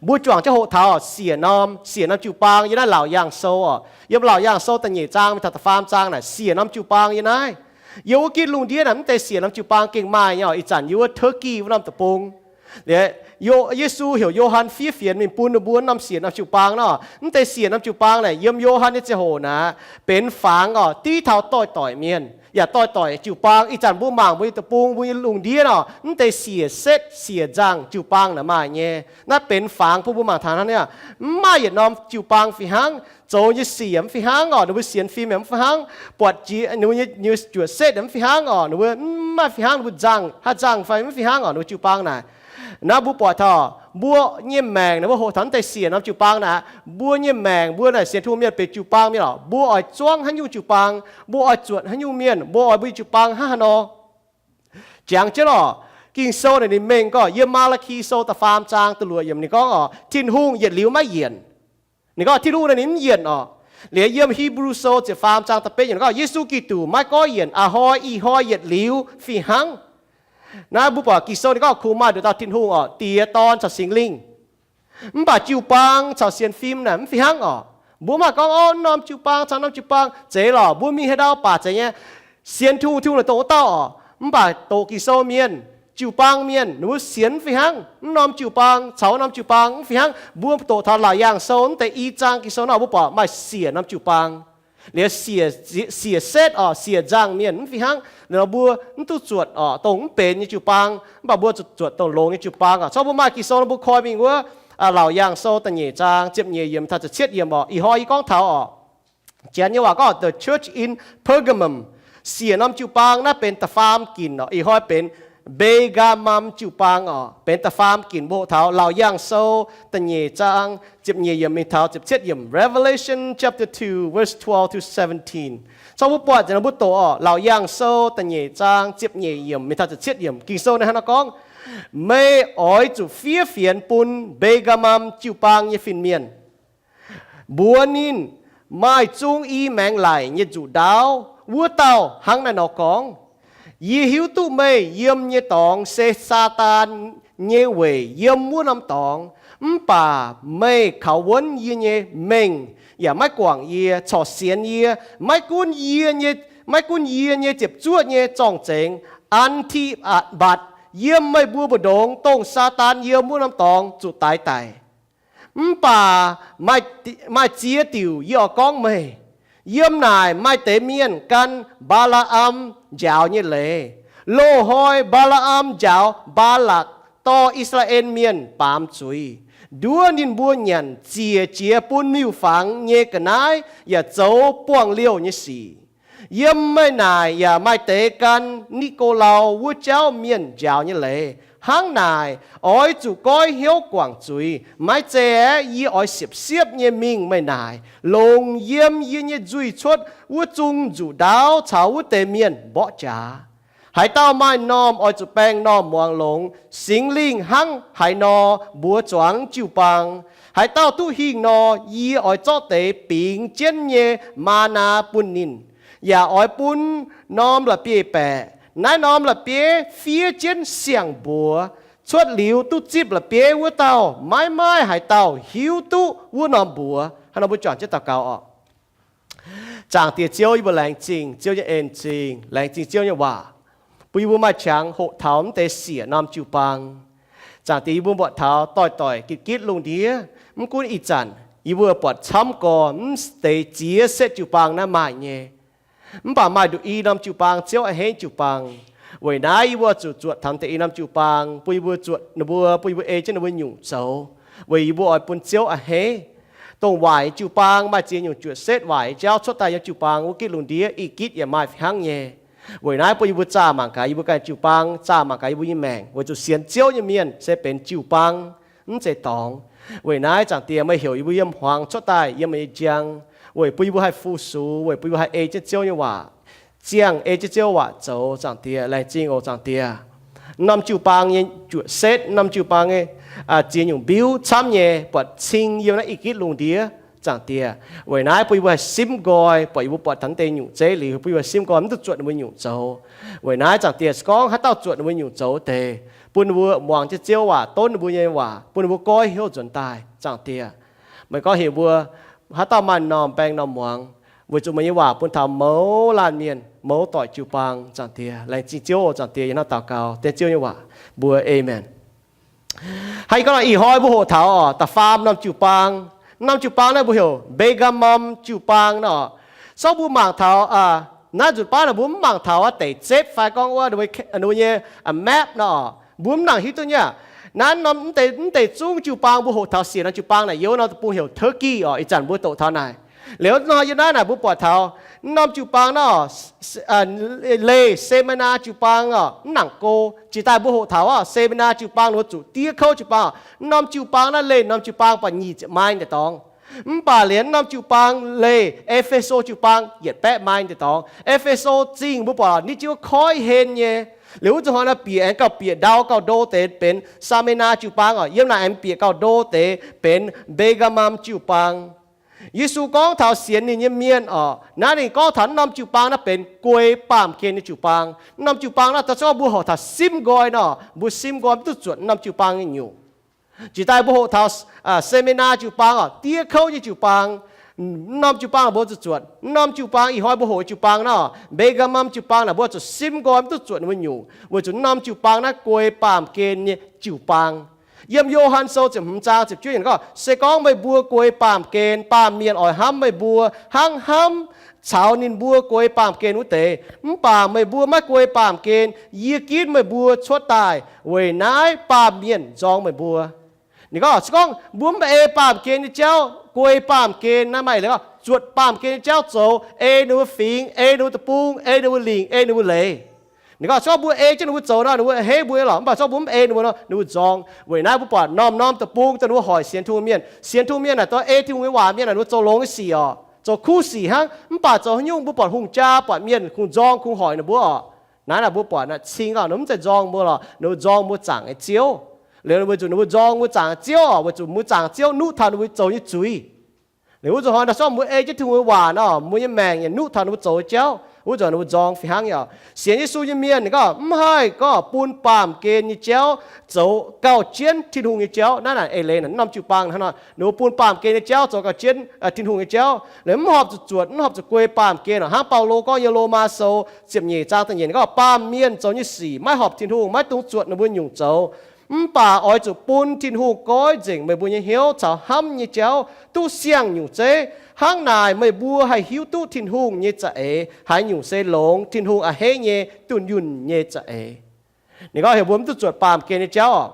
Mbuo juangc jienv hoqc taux siec norm, siec norm jiu-baang yiem naaiv Laauc Yaangh Sou oc. Yiem Laauc Yaangh Sou da'nyeic zaang mingh taux da'faam zaang naaic siec norm jiu-baang yiem naaiv. Yiem wuov gitv lungh ndiev naaic mv deix siec norm jiu-baang gengh maaih nyei oc. Ih zanc yiem wuov Turkey wuov norm deic-bung, Yesu heuc Yo^han fiev fienx mingh bun ninh mbuo norm siec norm jiu-baang nor. Mv deix siec norm jiu-baang naaic yiem Yo^han nyei ziangh hoc naaic benx fangx oc, div taux doix-doic mienh yaac doix-doic jiu-baang. Ih zanc mbuo mangc mbuo nyei deic-bung, mbuo nyei lungh ndiev nor, mv deix siec setv siec nzangh jiu-baang naaic maaih nyei. Naaiv benx fangx bun mbuo mangc taux hnangv naaiv. Mv maaih yietc norm jiu-baang fih hnangv. Zoux nyei sic yaac mv fih hnangv oc, ninh mbuo sienx fim yaac mv fih hnangv. Buatc jiex ninh mbuo nyei juoqc setv yaac mv fih hnangv oc, ninh mbuo mv maaih fih hnangv, ninh mbuo nzangh, haaix nzangh fai mv fih hnangv oc, ninh mbuo jiu-baang naaic. Naaiv mbuo buatc taux mbuo nyei maengc naaic, mbuo hoqc taux mv deix siec norm jiu-baang naaic, mbuo nyei maengc mbuo naaic sienx Tin-Hungh mienh benx jiu-baang mienh oc, mbuo oix zuangv haaix nyungc jiu-baang, mbuo oix zuotc haaix nyungc mienh, mbuo oix mbuo nyei jiu-baang hnangv haaix nor. Jangx jienv oc, Ging-Sou naaic ninh mengh gorngv yiem Maa^laa^ki Sou da'faam zaang da'luoqc yiemc ninh gorngv oc, Tin-Hungh yietc liuz maiv yienc. Ninh gorngv Tin-Hungh naaic ninh mv yienc oc. Liuz yiem Hipv^lu Sou ziepc faam zaang da'betv yiemc ninh gorngv Yesu Giduc maiv goiv yienc, a'hnoi, ih hnoi, yietc liuz, fih hnangv. Naaiv mbuo buatc Ging-Sou ninh gorngv kungx maaih nduqc dauh Tin-Hungh oc, Diex, Dorn caux Singx Lingh. Mv baac jiu-baang caux sienx fim naaic mv fih hnangv oc. Mbuo mv maaih gorngv, o, norm jiu-baang caux norm jiu-baang zeiz lorqc, mbuo mingh haaix ndau baac zeiz nyei. Sienx Tin-Hungh, Tin-Hungh naaic dongh wuov dauh oc. Mv baac doqc Ging-Sou mienh, jiu-baang mienh, ninh mbuo sienx mv fih hnangv. Mv norm jiu-baang caux norm jiu-baang mv fih hnangv. Mbuo doqc taux Laauc Yaangh Sou mv deix i zaang Ging-Sou nor, mbuo buatc maaih siec norm jiu-baang. Liuz siec setv oc, siec nzangh mienh mv fih hnangv. Liuz nor mbuo mv duqv zuotc oc dongh mv benx nyei jiu-baang, mv baac mbuo zuotc dongh longx nyei jiu-baang oc. Corc mbuo maaih Ging-Sou nor mbuo koi mingh wuov, Laauc Yaangh Sou da'nyeic zaang ziepc nyeic yiemc taux ziepc cietv yiemc oc. Ih hnoi yie gorngv taux oc, Janx nyei waac gorngv the church in Pergamum, siec norm jiu-baang naaiv benx da'faam ginc oc. Ih hnoi benx Mbe^gaa^mam jiu-baang oc, benx da'faam ginc. Mbuo hoqc taux Laauc Yaangh Sou da'nyeic zaang ziepc nyeic yiemc mingh taux ziepc cietv yiemc, Revelation chapter two, verse twelve to seventeen. Corc mbuo buatc nzengc nor mbuo doqc oc, Laauc Yaangh Sou da'nyeic zaang ziepc nyeic yiemc mingh taux ziepc cietv yiemc. Ging-Sou naaiv hnangv naaiv gorngv, Meih oix zuqc fiev fienx bun Mbe^gaa^mam jiu-baang nyei fin-mienh. Mbuox ninh, maaih zung i maengx laic nyei nzuqc ndaauv wuov dauh hnangv naaiv nor gorngv, Yie hiuv duqv meih yiem nyei dorngx se Saadaan nyei weic yiem wuov norm dorngx, mv baac meih kaux wuonv yie nyei mengh yaac maiv guangc yie, corc sienx yie, maiv gunv yie nyei, maiv gunv yie nyei ziepc zuoqv nyei zorng-zengx, An^ti^atc^mbatc, yiem meih mbuo mbu'ndongx dongh Saadaan yiem wuov norm dorngx zuqc daix daic. Mv baac maaih ziex diuc yie oix gorngv meih. Yiem naaic maaih deix mienh gan Mbaa^laa^am njaaux nyei leiz. Loz-hnoi Mbaa^laa^am njaaux Mbaalakc dorh I^saa^laa^en Mienh baamz zuiz, nduov ninh mbuo nyanc ziec jiex bun miuc-fangx nyei ga'naaiv yaac zoux buangh liouh nyei sic. Yiem meih naaic yaac maaih deix gan Ni^go^lau wuov jauv mienh njaaux nyei leiz. Hnangv naaic, oix zuqc goiv hnyouv guangc zuiz. Maiv zeiz aeqv, yie oix siepv-siepv nyei mingh meih naaic, longc yiem yie nyei nzuih cuotv wuov zung nzuqc ndaauv caux wuov deix mienh mborqv jaax. Haaix dauh maaih normh oix zuqc baeng normh muangx longx. Singx Lingh hnangv haaix nor mbuox zuangx jiu-baang, haaix dauh duqv hingh nor, yie oix zorqv deix bingx jienv nyei maa^naa bun ninh, yaac oix bun norm la'bieiv-baeqc. Naaiv norm la'bieiv fiev jienv siang-mbuox. Cuotv liuz duqv zipv la'bieiv wuov dauh, maiv maaih haaix dauh hiuv duqv wuov norm mbuox. Hnangv nor mbuo juangc jienv daux gaux oc. Zaangc Diex Ziouv, yie mbuo laengz zingh Ziouv nyei en-zingh, laengz zingh Ziouv nyei waac, bun yie mbuo maaih qangx hoqc taux mv deix siec norm jiu-baang. Zaangc Diex, yie mbuo mbuoqc taux doix-doic gitv-gitv lungh ndiev, mv gunv ih zanc yie mbuo buatc camv gorx mv deix ziex setv jiu-baang naaiv maaih nyei. Mv baac maaih nduqc i norm jiu-baang, Ziouv a'hneiv jiu-baang. Weic naaiv yie mbuo zuqc zuotc taux deix i norm jiu-baang, bun yie mbuo zuotc ninh mbuo, bun yie mbuo ei jienv ninh mbuo nyungc zoux, weic yie mbuo oix bun Ziouv a'hneiv. Dongh waaic jiu-baang maaih ziex nyungc juoqc setv waaic nyei jauv cuotv daaih yiem jiu-baang wuov gitv lungh ndiev, I^gitv yaac maaih fih hnangv nyei. Weic naaiv bun yie mbuo zaah mangc gaax yie mbuo ganh jiu-baang, zaah mangc gaax yie mbuo nyei maengc, weic zuqc sienx Ziouv nyei mienh se benx jiu-baang, mv zeiz dorngx. Weic naaiv Zaangc Diex, meih heuc yie mbuo yiem hmuangx cuotv daaih yiem meih nyei njang, weic bun yie mbuo haih fu-sux, weic bun yie mbuo haih ei jienv Ziouv nyei waac, ziangh ei jienv Ziouv waac zoux. Zaangc Diex, laengz zingh oc Zaangc Diex. Norm jiu-baang nyei juoqc setv, norm jiu-baang nyei ziex nyungc mbiuv camv nyei buatc cing yiem naaiv I^gitv lungh ndiev, Zaangc Diex. Weic naaiv bun yie mbuo haih simv nqoi, buatc yie mbuo buatc taux deix nyungc zeiv liuz, bun yie mbuo haih simv nqoi mv duqv zuotc ninh mbuo nyungc zoux. Weic naaiv Zaangc Diex, se gorngv haaix dauh zuotc ninh mbuo nyungc zoux deix, bun ninh mbuo muangx jienv Ziouv waac, donv ninh mbuo nyei waac, bun ninh mbuo goiv hnyouv nzuonx daaih. Zaangc Diex, meih gorngv heuc mbuo haaix dauh maaih m'normh baengh m'normh muangx, weic zuqc meih nyei waac bun taux mouz laanh mienh, mouz doic jiu-baang. Zaangc Diex, laengz zingh Ziouv oc. Zaangc Diex, yie hnangv daux gaux dengv Ziouv nyei waac mbuox, aamen. Haiz gorngv ih hnoi mbuo hoqc taux oc, da'faam norm jiu-baang. Norm jiu-baang naaiv mbuo heuc Mbe^gaa^mam jiu-baang nor. Sorng mbuo mangc taux naaiv nzunc baav naaic mbuo mv mangc taux wuov deix zepv fai gorngv wuov ninh mbuo nyei map nor. Mbuo mv nangc hiuv duqv nyei aqv. Naaiv norm mv deix zungv jiu-baang mbuo hoqc taux siec norm jiu-baang naaic, yiem norm deic-bung heuc Turkey oc. Ih zanc mbuo doqc taux naaic. Liuz nor yiem naaiv naaic mbuo buatc taux norm jiu-baang nor, leih Smyrna jiu-baang oc, mv nangc go. Jiex daaih mbuo hoqc taux oc, Smyrna jiu-baang ninh mbuo zuqc diev kouv jiu-baang oc. Norm jiu-baang naaiv leih norm jiu-baang buatc nyic ziepc maaiv deix dorngx. Mv baac liuz norm jiu-baang leih E^fe^so jiu-baang yietc baeqv maaiv deix dorngx. E^fe^so Zingh mbuo buatc ni jiuv koiv hen nyei. Liuz wuov zuqc hnoi naaiv bieqc aengx gauh bieqc ndau gauh ndo deix benx Smyrna jiu-baang oc. Yiem naaic aengx bieqc gauh ndo deix benx Mbe^gaa^mam jiu-baang. Yesu gorngv taux sienx ninh nyei mienh oc, naaiv ninh gorngv taux norm jiu-baang naaiv benx guei baamh gen nyei jiu-baang. Norm jiu-baang naaiv da'zorng mbuo hoqc taux simv nqoi nor, mbuo simv nqoi mv duqv zuotc norm jiu-baang nyei nyungc. Jiex daaih mbuo hoqc taux Smyrna jiu-baang oc, diev kouv nyei jiu-baang. Norm jiu-baang naaic mbuo zuqc zuotc. Norm jiu-baang ih hnoi mbuo hoqc jiu-baang nor, Mbe^gaa^mam jiu-baang naaic mbuo zuqc simv nqoi mv duqv zuotc ninh mbuo nyungc, weic zuqc norm jiu-baang naaiv guei baamh gen nyei jiu-baang. Yiem Yo^han Sou ziepc hmz zaang ziepc juov yiemc gorngv, se gorngv meih mbuo guei baamh gen, baamh mienh oix hnamv meih mbuo hnangv hnamv caux ninh mbuo guei baamh gen wuov deix. Mv baac meih mbuo maiv guei baamh gen. Yie ginv meih mbuo cuotv daaih, weic naaiv baamh mienh nzorng meih mbuo. Ninh gorngv, se gorngv mbuo mv ei baamh gen nyei jauv, guei baamh gen naaiv maaih eix leiz gorngv zuotc baamh gen nyei jauv zoux, ei ninh mbuo fingx, ei ninh mbuo deic-bung, ei ninh mbuo lingc, ei ninh mbuo leiz. Ninh gorngv, se gorngv mbuo ei jienv ninh mbuo zoux nor, ninh mbuo a'hneiv mbuo nyei lorqc. Mv baac se gorngv mbuo mv ei ninh mbuo nor, ninh mbuo nzorng. Weic naaiv mbuo buatc norm-norm deic-bung dongh ninh mbuo hoic sienx Tungh mienh, sienx Tungh mienh naaic dongh ei Tungh nyei waac mienh naaic, ninh mbuo zoux longx nyei sic oc, zoux kuv sic hnangv. Mv baac zoux haaix nyungc mbuo buatc hungh jaa, buatc mienh kungx nzorng kungx hoic ninh mbuo oc. Naaiv naaic mbuo buatc naaic cing gauh ninh mv zeiz nzorng mbuo lorqc, ninh mbuo nzorng mbuo zaangc nyei Ziouv. Liuz weic zuqc ninh mbuo nzorng mbuo zaangc nyei Ziouv oc, weic zuqc mbuo zaangc Ziouv nuqv taux ninh mbuo zoux nyei zuiz. Liuz wuov zuqc hnoi naaiv sorng mbuo ei jienv Tin-Hungh nyei waac nor, mbuo nyei maengc yaac nuqv taux ninh mbuo zoux nyei jauv. Wuov zuqc ninh mbuo nzorng fih hnangv nyei oc. Sienx Yesu nyei mienh ninh gorngv mv haih gorngv bun baamh gen nyei jauv zoux gauh jienv Tin-Hungh nyei jauv. Naaiv naaic eix leiz naaic norm jiu-baang hnangv nor, ninh mbuo bun baamh gen nyei jauv zoux gauh jienv Tin-Hungh nyei jauv. Liuz mv horpc zuqc zuotc, mv horpc zuqc guei baamh gen oc. Hnangv Baulo gorngv yiem Lomaa Sou ziepc nyeic zaang da'nyeic gorngv, baamh mienh zoux nyei sic maiv horpc Tin-Hungh, maiv dungx zuotc ninh mbuo nyungc zoux. Mv baac oix zuqc bun Tin-Hungh goiv nzengc meih mbuo nyei hnyouv caux hnamv nyei jauv duqv siang-nyungc zeiv. Hnangv naaic meih mbuo haih hiuv duqv Tin-Hungh nyei za'eix haaix nyungc se longx, Tin-Hungh a'hneiv nyei, dunh yunh nyei za'eix. Ninh gorngv heuc mbuo mv duqv zuotc baamh gen nyei jauv oc.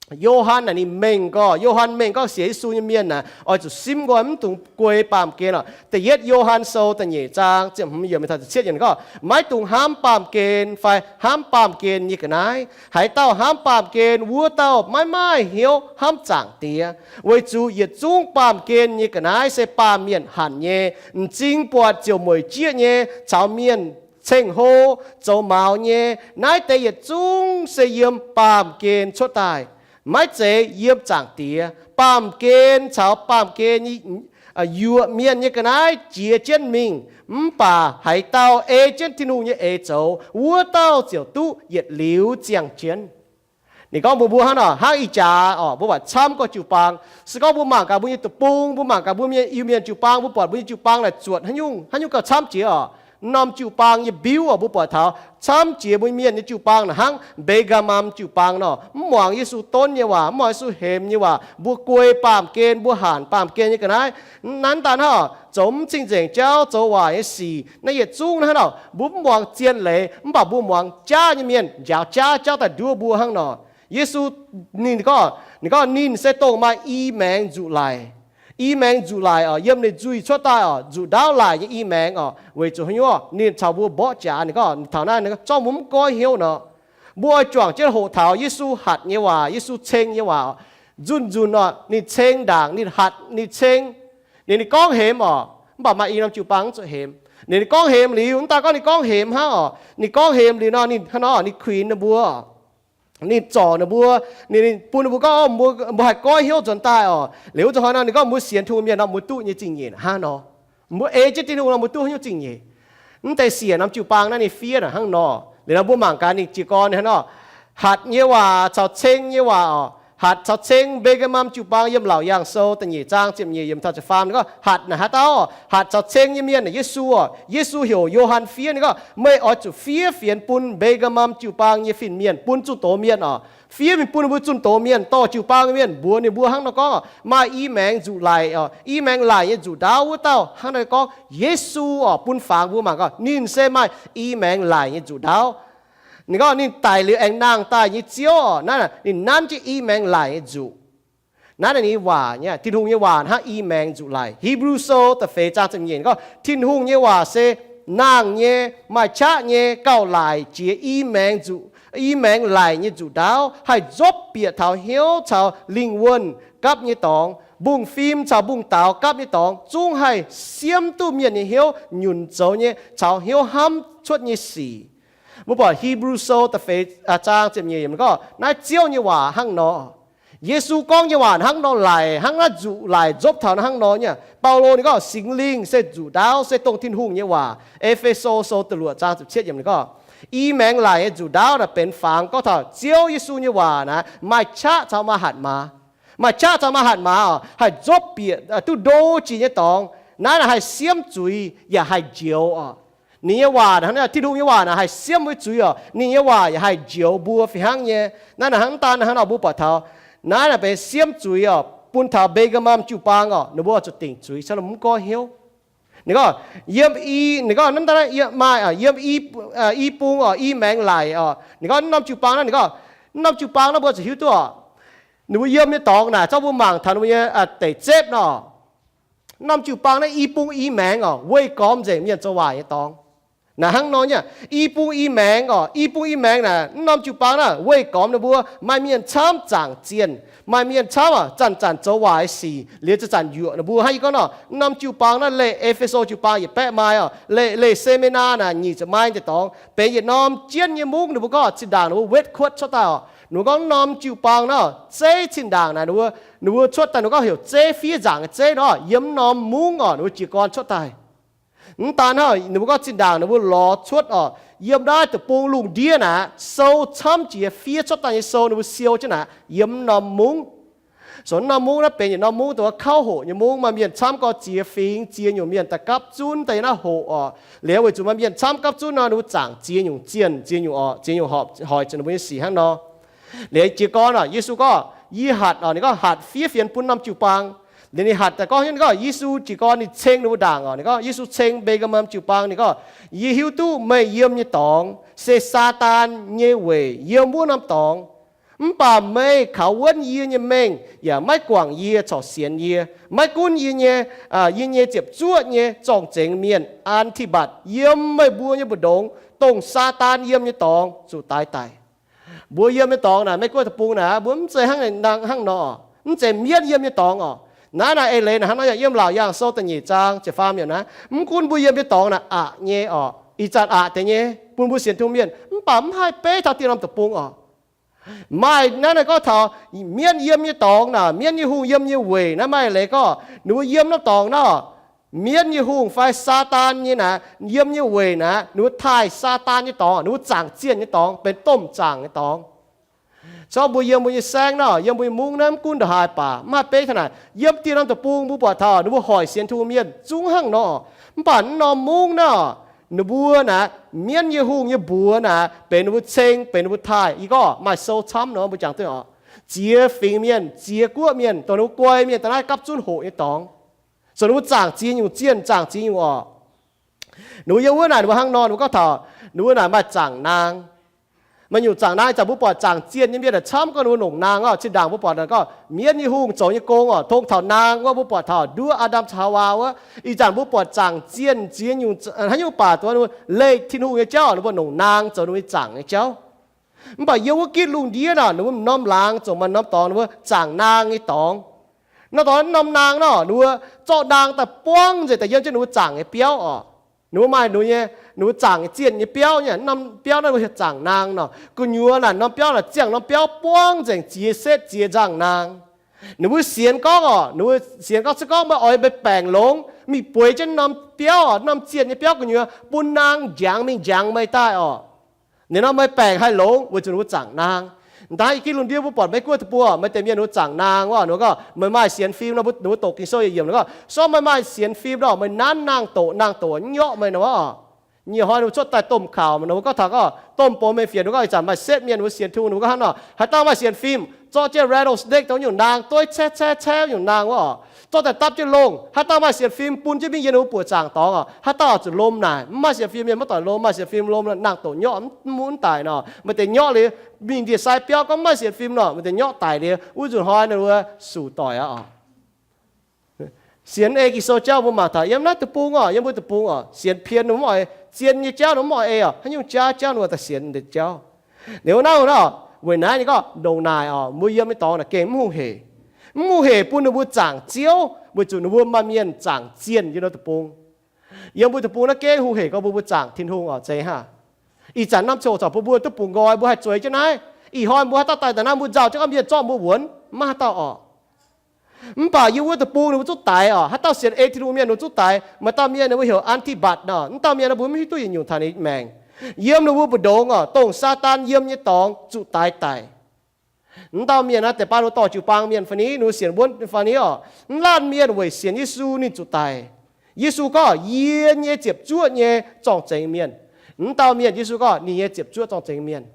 Yo^han naaic ninh mengh gorngv, Yo^han mengh gorngv sienx Yesu nyei mienh naaic oix zuqc simv nqoi, mv dungx guei baamh gen oc. Da'yietv Yo^han Sou da'nyeic zaang ziepc hmz yiemc taux ziepc cietv yiemc gorngv, maiv dungx hnamv baamh gen fai hnamv baamh gen nyei ga'naaiv. Haaix dauh hnamv baamh gen, wuov dauh maiv maaih hnyouv hnamv Zaangc Diex, weic zuqc yietc zungv baamh gen nyei ga'naaiv se baamh mienh hanc nyei, m'zing buatc ziouc mueic jieqv nyei, caux mienh ceng-hlo, zoux maux nyei. Naaiv deix yietc zungv se yiem baamh gen cuotv daaih, maiv zeiz yiem Zaangc Diex. Baamh gen caux baamh gen nyei yuoqc mienh nyei ga'naaiv jiex jienv mingh, mv baac haaix dauh ei jienv Tin-Hungh nyei eix zoux, wuov dauh ziouc duqv yietc liuz ziangh jienv. Ninh gorngv mbuox mbuo hnangv nor, hnangv ih jaax oc, mbuo buatc camv gorx jiu-baang. Se gorngv mbuo mangc gaax mbuo nyei deic-bung, mbuo mangc gaax mbuo nyei Iu-Mienh jiu-baang, mbuo buatc mbuo nyei jiu-baang naaic zuotc haaix nyungc, haaix nyungc gauh camv jiex oc. Norm jiu-baang nyei biuv oc, mbuo buatc taux camv jiex mbuo mienh nyei jiu-baang naaic hnangv Mbe^gaa^mam jiu-baang nor, mv muangx Yesu donv nyei waac, mv muangx Yesu hemx nyei waac, mbuo guei baamh gen, mbuo hanc baamh gen nyei ga'naaiv. Naaiv daaih hnangv oc, zoux mv cing-nzengc jauv, zoux waaic nyei sic, naaiv yietc zungv hnangv nor, mbuo mv muangx zien leiz, mv baac mbuo muangx jaav nyei mienh njaaux jaav, jauv daaih nduov mbuo hnangv nor. Yesu ninh gorngv, ninh gorngv ninh se dongh maaih i maengx nzuqc laic. I maengx nzuqc laic oc, yiem ninh nzuih cuotv daaih oc, nzuqc ndaauv laic nyei i maengx oc. Weic zuqc haaix nyungc? Ninh caux mbuo mborqv jaax. Ninh gorngv taux naaiv, ninh gorngv zorqv mbuo mv goiv hnyouv nor, mbuo oix juangc jienv hoqc taux Yesu hatc nyei waac, Yesu ceng nyei waac oc. Nzunc nzunc oc, ninh ceng ndaangc, ninh hatc, ninh ceng. Ninh, ninh gorngv hemx oc, mv baac maaih i norm jiu-baang mv zuqc hemx. Ninh, ninh gorngv hemx liuz, mv daaih gorngv ninh gorngv hemx hnangv oc, ninh gorngv hemx liuz nor, ninh hnangv nor, ninh kuinx ninh mbuo, ninh zorc ninh mbuo, ninh, ninh bun ninh mbuo gorngv, mbuo, mbuo haih goiv hnyouv nzuonx daaih oc. Liuz wuov zuqc hnoi nor, ninh gorngv mbuo sienx Tin-Hungh mienh nor, mbuo duqv nyei zingh nyeic hnangv nor. Mbuo ei jienv Tin-Hungh nor, mbuo duqv haaix nyungc zingh nyeic? Mv deix siec norm jiu-baang naaiv ninh fiev hnangv nor. Liuz nor mbuo mangc gaax ninh jiez gorn hnangv nor. Hatc nyei waac caux ceng nyei waac oc. Hatc caux ceng Mbe^gaa^mam jiu-baang yiem Laauc Yaangh Sou da'nyeic zaang ziepc nyeic yiemc taux ziepc faam ninh gorngv hatc naaic haaix dauh oc? Hatc caux ceng nyei mienh naaic Yesu oc. Yesu heuc Yo^han fiev ninh gorngv, meih oix zuqc fiev fienx bun Mbe^gaa^mam jiu-baang nyei fin-mienh, bun zunh doz mienh oc. Fiev mingh bun ninh mbuo zunh doz mienh, dorh jiu-baang mienh mbuox ninh mbuo hnangv nor gorngv, maaih i maengx nzuqc laic oc, i maengx laic nyei nzuqc ndaauv wuov dauh hnangv naaiv gorngv Yesu oc, bun fangx mbuo mangc gorngv ninh se maaih i maengx laic nyei nzuqc ndaauv. Ninh gorngv ninh daic liuz aengx nangh daaih nyei Ziouv oc. Naaiv ninh nanv jienv i maengx laic nyei nzuqc. Naaiv ninh nyei waac nyei, Tin-Hungh nyei waac hnangv i maengx nzuqc laic. Hipv^lu Sou da'feix zaang ziepc nyeic gorngv Tin-Hungh nyei waac se nangh nyei, maaih qaqv nyei, gauh laic jiex i maengx nzuqc, i maengx laic nyei nzuqc ndaauv, haih nzopv bieqc taux hnyouv caux lingh wuonh gapv nyei dorngx, mbungv-fim caux mbungv-daaux gapv nyei dorngx, zungv haih siemv duqv mienh nyei hnyouv nyunc zoux nyei caux hnyouv hnamv cuotv nyei sic. Mbuo buatc Hipv^lu Sou da'feix zaang ziepc nyeic yiemc gorngv naaiv Ziouv nyei waac hnangv nor. Yesu gorngv nyei waac hnangv nor laic, hnangv naaiv nzuqc laic nzopv taux naaiv hnangv nor nyei. Baulo ninh gorngv Singx Lingh se nzuqc ndaauv, se dongh Tin-Hungh nyei waac. E^fe^so Sou da'luoqc zaang ziepc cietv yiemc ninh gorngv, i maengx laic nyei nzuqc ndaauv naaic benx fangx gorngv taux Ziouv Yesu nyei waac naaic maaih qaqv caux maaih hatc maaz. Maaih qaqv caux maaih hatc maaz oc, haih nzopv bieqc duqv ndo jiex nyei dorngx. Naaiv naaic haih siemv zuiz yaac haih njoux oc. Ninh nyei waac, Tin-Hungh nyei waac naaic haih siemv mbuo zuiz oc. Ninh nyei waac yaac haih njoux mbuo fih hnangv nyei. Naaiv naaic hnangv daan hnangv nor mbuo buatc taux naaiv naaic benx siemv zuiz oc, bun taux Mbe^gaa^mam jiu-baang oc, ninh mbuo zuqc dingc zuiz caux mv goiv hnyouv. Ninh gorngv yiem i, ninh gorngv naaiv daan maaih yiem i bung oc, i maengx laic oc. Ninh gorngv naaiv norm jiu-baang naaiv, ninh gorngv naaiv norm jiu-baang naaiv mbuo zuqc hiuv duqv oc. Ninh mbuo yiem nyei dorngx naaic, zorqv mbuo mangc taux ninh mbuo nyei deic-zepv nor, norm jiu-baang naaiv i bung i maengx oc, weih gormx nzengc mienh zoux waaic nyei dorngx. Naaic hnangv nor nyei, i bung i maengx oc, i bung i maengx naaic, norm jiu-baang naaiv weih gormx ninh mbuo, maaih mienh camv zaangc zienh, maaih mienh camv oc zanc-zanc zoux waaic sic, liuz zanc-zanc yuoqc ninh mbuo. Hnangv yie gorngv nor, norm jiu-baang naaiv leih E^fe^so jiu-baang yietc baeqv maaih oc, leih, leih seminar naaic nyic ziepc maaih deix dorngx, benx yietc norm jienv nyei mungv ninh mbuo gorngv zinh ndaangc ninh mbuo wetv kuotv cuotv daaih oc. Ninh mbuo gorngv norm jiu-baang naaiv zeiv zinh ndaangc naaic ninh mbuo, ninh mbuo cuotv daaih ninh mbuo gorngv heuc zeiv fiev nzaangc nyei zeiv nor, yiem norm mungv oc ninh mbuo jiez gorn cuotv daaih. Mv daan hnangv, ninh mbuo gorngv zinh ndaangc ninh mbuo lorz cuotv oc, yiem naaiv deic-bung lungh ndiev naaic sou camv jiex fiev cuotv daaih nyei sou ninh mbuo siou jienv naaic yiem norm mungv. So norm mungv naaiv benx yietc norm mungv dongh wuov kauv hoqc nyei mungv, maaih mienh camv gorx ziex fingx ziex nyungc mienh daaih gapv zunv daaih yiem naaiv hoqc oc. Liuz weic zuqc maaih mienh camv gapv zunv nor, ninh mbuo zaangc ziex nyungc zienh, ziex nyungc oc, ziex nyungc horpc hoic zuqc ninh mbuo nyei sic hnangv nor. Liuz jiez gorn oc, Yesu gorngv, yie hatc oc, ninh gorngv hatc fiev fienx bun norm jiu-baang. Liuz ninh hatc daaih gorngv, gorngv Yesu jiez gorn ninh ceng ninh mbuo ndaangc oc. Ninh gorngv Yesu ceng Mbe^gaa^mam jiu-baang, ninh gorngv, yie hiuv duqv meih yiem nyei dorngx se Saadaan nyei weic yiem wuov norm dorngx. Mv baac meih kaux wuonv yie nyei mengh yaac maiv guangc yie corc sienx yie. Maiv gunv yie nyei, yie nyei ziepc zuoqv nyei zorng-zengx mienh An^ti^mbatc yiem meih mbuo nyei mbu'ndongx, dongh Saadaan yiem nyei dorngx zuqc daix daic. Mbuo yiem nyei dorngx naaic, Meiv Guoqv deic-bung naaic, mbuo mv zeiz hnangv naaiv hnangv nor oc. Mv zeiz mienv yiem nyei dorngx oc. Naaiv naaic eix leiz naaic hnangv nor, yiem Laauc Yaangh Sou da'nyeic zaang ziepc faam yiemc naaiv, mv gunv mbuo yiem nyei dorngx naaic aqc nyei oc, ih zanc aqc deix nyei bun mbuo sienx Tin-Hungh mienh, mv baac mv haih beiv taux dieh norm deic-bung oc. Maaih naaiv naaic gorngv taux mienv yiem nyei dorngx naaic, mienv nyei hungh yiem nyei weic naaiv maaih leiz gorngv ninh mbuo yiem norm dorngx naaic, mienv nyei hungh fai Saadaan nyei naaic yiem nyei weic naaic, ninh mbuo taaih Saadaan nyei dorngx, ninh mbuo zaangc zienh nyei dorngx, benx domh zaangc nyei dorngx. Corc mbuo yiem mbuo nyei saengv naaic, yiem mbuo nyei mungv naaiv, mv gunv ndongc haaix baac mv haih beiv taux naaic, yiem dieh norm deic-bung mbuo buatc taux ninh mbuo hoic sienx Tin-Hungh mienh zungv hnangv nor. Mv baac mv norm mungv naaic, ninh mbuo naaic mienv nyei hungh nyei mbuox naaic benx ninh mbuo ceng, benx ninh mbuo taaih. Yie gorngv maaih sou camv nor mbuo jangx duqv oc, ziex fingx mienh, ziex guoqv mienh, dongh ninh mbuo guai mienh daaih naaiv gapv zunv hoqc nyei dorngx, zoux ninh mbuo zaangc ziex nyungc zienh, zaangc ziex nyungc oc. Ninh mbuo yiem wuov naaic ninh mbuo hnangv nor, ninh mbuo gorngv taux ninh mbuo naaic maaih zaangc naang. Maaih nyungc zaangc naang, ih zanc mbuo buatc zaangc zienh nyei mienh naaic camv gorngv ninh mbuo nongc naang oc. Zinh ndaangc mbuo buatc naaic gorngv mienv nyei hungh zoux nyei gong oc, tong taux naang wuov mbuo buatc taux nduov Aa^ndam caux Haawaa wuov. Ih zanc mbuo buatc zaangc zienh ziex nyungc, haaix nyungc baac dongh ninh mbuo leih Tin-Hungh nyei jauv, ninh mbuo nongc naang zoux ninh mbuo nyei zaangc nyei jauv. Mv baac yiem wuov gitv lungh ndiev naaic, ninh mbuo norm laangz zoux maaih norm dorngx ninh mbuo zaangc naang nyei dorngx. Norm dorngx, norm naang nor, ninh mbuo zorqv naang daaih buangv nzengc daaih yiem jienv ninh mbuo zaangc nyei biauv oc. Ninh mbuo maaih ninh mbuo nyei, ninh mbuo zaangc nyei zienh nyei biauv nyei, norm biauv naaiv ninh mbuo hietv zaangc naang nor. Gu'nyuoz naaic norm biauv naaic ziangh norm biauv buangv nzengc ziex setv ziex nzangh naang. Ninh mbuo sienx gorngv oc, ninh mbuo sienx gorngv se gorngv meih oix meih baengc longx, mingh bueix jienv norm biauv oc, norm zienh nyei biauv gu'nyuoz bun naang njangx mingh njangx meih daaih oc. Ninh nor meih baengc haih longx weic zuqc ninh mbuo zaangc naang. Daaih i gin lungh ndiev mbuo buatc Meiv Guoqv deic-bung, meih deix mienh ninh mbuo zaangc naang wuov, ninh mbuo gorngv meih maaih sienx fim nor, mbuo doqc Ging-Sou yietc yiemc ninh gorngv, se meih maaih sienx fim nor, meih nanv naang-doqc, naang-doqc nyorqv meih nor. Nyei hnoi ninh mbuo cuotv daaih domh kaux, ninh mbuo gorngv taux gorngv domh bou mengh fienx, ninh mbuo gorngv ih zanc maaih setv mienh ninh mbuo sienx Tin-Hungh, ninh mbuo gorngv hnangv nor, haaix dauh maaih sienx fim, zorqv jienv rattlesnake dongh nyungc naang dueiv caev caev caev nyungc naang wuov, zorqv daaih dapv jienv longh. Haaix dauh maaih sienx fim bun jienv mingh yiem ninh mbuo buoqc zaangc dorngx oc, haaix dauh oix zuqc lomh naaic. Mv maaih sienx fim mienh maiv doic lomh, maaih sienx fim lomh naang-doqc nyorqv mv daic nor, meih deix nyorqv liuz mingh ndie-sai biauv gorngv mv maaih sienx fim nor, meih deix nyorqv daic liuz wuov nzunc hnoi ninh mbuo sux doic aqv oc. Sienx ei Ging-Sou jauv mbuo mangc taux yiem naaiv deic-bung oc, yiem mbuo deic-bung oc, sienx pien ninh mv oix, zien nyei jauv ninh mv oix ei oc, haaix nyungc jaav jauv ninh oix daaih sienx deix jauv. Liuz wuov naaiv oc, weic naaiv ninh gorngv ndongc naaic oc, mbuo yiem nyei dorngx naaic gengh mv hungh hec. Mv hungh hec bun ninh mbuo zaangc Ziouv weic zuqc ninh mbuo maaih mienh zaangc zienh yiem naaiv deic-bung. Yiem mbuo deic-bung naaiv gengh hungh hec gorngv mbuo, mbuo zaangc Tin-Hungh oc, zeiz hnangv. Ih zanc norm ziangh hoc corc bun mbuo duqv bungx nqoi, mbuo haih zueiz jienv naaiv. Ih hnoi mbuo haaix dauh daaih taux naaiv mbuo nzauh jienv gorngv mienh zorqv mbuo wuonx, maiv haaix dauh oc. Mv baac yiem wuov deic-bung ninh mbuo zuqv daix oc. Haaix dauh sienx ei Tin-Hungh mienh ninh mbuo zuqv daix. Maaih dauh mienh ninh mbuo heuc Antibatc nor, mv dauh mienh naaiv mbuo mv hiuv duqv yietc nyungc taux ninh maengc. Yiem ninh mbuo mbu'ndongx oc, dongh Saadaan yiem nyei dorngx zuqc daix daic. Mv dauh mienh naaiv deix baav ninh mbuo dorh jiu-baang mienh fai ni, ninh mbuo sienx wuonv fai ni oc, mv laanh mienh weic sienx Yesu ninh zuqc daic. Yesu gorngv, yie nyei ziepc zuoqv nyei zorng-zengx mienh. Mv dauh mienh Yesu gorngv ninh nyei ziepc zuoqv zorng-zengx mienh.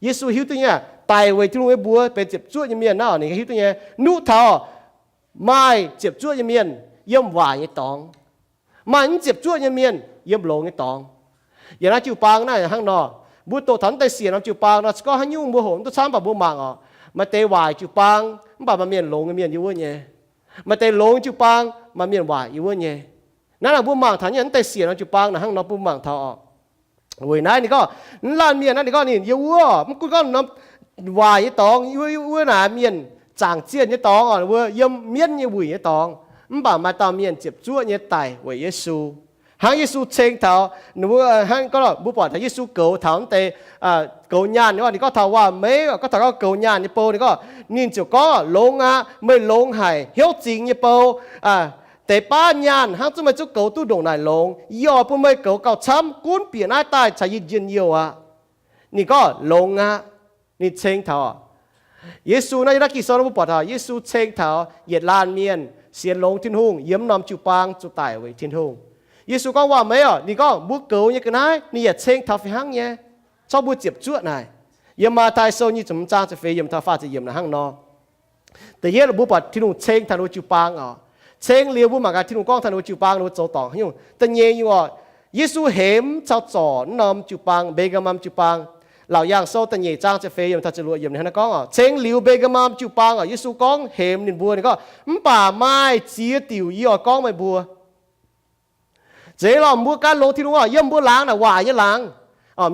Yesu hiuv duqv nyei, daic weic Tin-Hungh nyei mbuox benx ziepc zuoqv nyei mienh naaiv, ninh hiuv duqv nyei. Nuqv taux maaih ziepc zuoqv nyei mienh yiem waaic nyei dorngx, maaih mv ziepc zuoqv nyei mienh yiem longx nyei dorngx. Yiem naaiv jiu-baang naaiv hnangv nor, mbuo doqc taux naaiv deix siec norm jiu-baang nor, se gorngv haaix nyungc mbuo hoqc mv duqv camv, mv baac mbuo mangc oc, maaih deix waaic jiu-baang mv baac maaih mienh longx nyei mienh yiem wuov nyei. Maaih deix longx jiu-baang maaih mienh waaic yiem wuov nyei. Naaiv naaic mbuo mangc taux nyei naaiv deix siec norm jiu-baang naaic hnangv nor mbuo mangc taux oc. Weic naaiv ninh gorngv, mv laanh mienh naaiv ninh gorngv ninh yiem wuov, mv gunv gorngv norm waaic nyei dorngx, wuov naaic mienh zaangc zienh nyei dorngx oc, wuov yiem mienv nyei wuic nyei dorngx, mv baac maaih dauh mienh ziepc zuoqv nyei daic weic Yesu. Hnangv Yesu ceng taux, hnangv gorngv mbuo buatc taux Yesu goux taux naaiv deix goux nyaanh, ninh gorngv taux waac-meiv, gorngv taux gorngv goux nyaanh nyei bou, ninh gorngv, ninh ziouc gorngv, longx aqv, meih longx haic, hnyouv zingx nyei bou. Deix baav nyaanh hnangv zuqc meih zuqc goux duqv ndongc naaic longx. Yie oix bun meih goux gauh camv, gunv bieqc naaiv daaih caux yie njien-youh aqv. Ninh gorngv longx aqv. Ninh ceng taux Yesu naaiv, yiem naaiv Ging-Sou mbuo buatc taux Yesu ceng taux yietc laanh mienh sienx longx Tin-Hungh yiem norm jiu-baang zuqc daic weic Tin-Hungh. Yesu gorngv waac-meiv oc, ninh gorngv mbuo goux nyei ga'naaiv ninh yaac ceng taux fih hnangv nyei. Corc mbuo ziepc zuoqv naaic, yiem Matv^taai Sou nyic ziepc hmz zaang ziepc feix yiemc taux faah ziepc yiemc naaic hnangv nor. Da'yietv mbuo buatc Tin-Hungh ceng taux ninh mbuo jiu-baang oc. Ceng liuz mbuo mangc gaax Tin-Hungh gorngv taux ninh mbuo jiu-baang ninh mbuo zoux dorngc haaix nyungc. Da'nyeic nyungc oc, Yesu hemx caux zorc norm jiu-baang, Mbe^gaa^mam jiu-baang. Laauc Yaangh Sou da'nyeic zaang ziepc feix yiemc taux ziepc luoqc yiemc ninh hnangv naaiv gorngv oc, ceng liuz Mbe^gaa^mam jiu-baang oc, Yesu gorngv hemx ninh mbuo, ninh gorngv, mv baac maaih ziex diuc yie oix gorngv meih mbuo. Zeiz lorqc, mbuo gan longx Tin-Hungh oc, yiem mbuo laangz naaic waaic nyei laangz.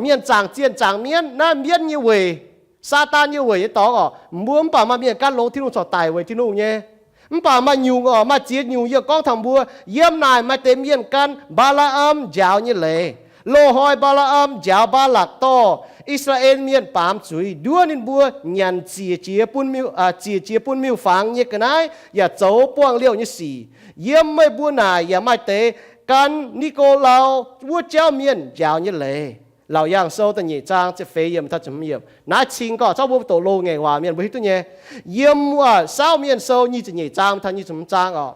Mienh zaangc zienh zaangc mienv, naaiv mienv nyei weic, Saadaan nyei weic nyei dorngx oc. Mbuo mv baac maaih mienh gan longx Tin-Hungh corc daic weic Tin-Hungh nyei. Mv baac maaih nyungc oc, maaih ziex nyungc yie gorngv taux mbuo. Yiem naaic maaih deix mienh gan Mbaa^laa^am njaaux nyei leiz. Loz-hnoi Mbaa^laa^am njaaux Mbaalakc dorh I^saa^laa^en Mienh baamz zuiz, nduov ninh mbuo nyanc ziec jiex bun miuc-, ziec jiex bun miuc-fangx nyei ga'naaiv yaac zoux buangh liouh nyei sic. Yiem meih mbuo naaic yaac maaih deix gan Ni^go^lau wuov jauv mienh njaaux nyei leiz. Laauc Yaangh Sou da'nyeic zaang ziepc feix yiemc taux ziepc hmz yiemc. Naaiv cing gorngv corc mbuo doqc loz-ngaengc waac mienh mbuo hiuv duqv nyei. Yiem Saauv Mienh Sou nyic ziepc nyeic zaang taux nyic ziepc hmz zaang oc.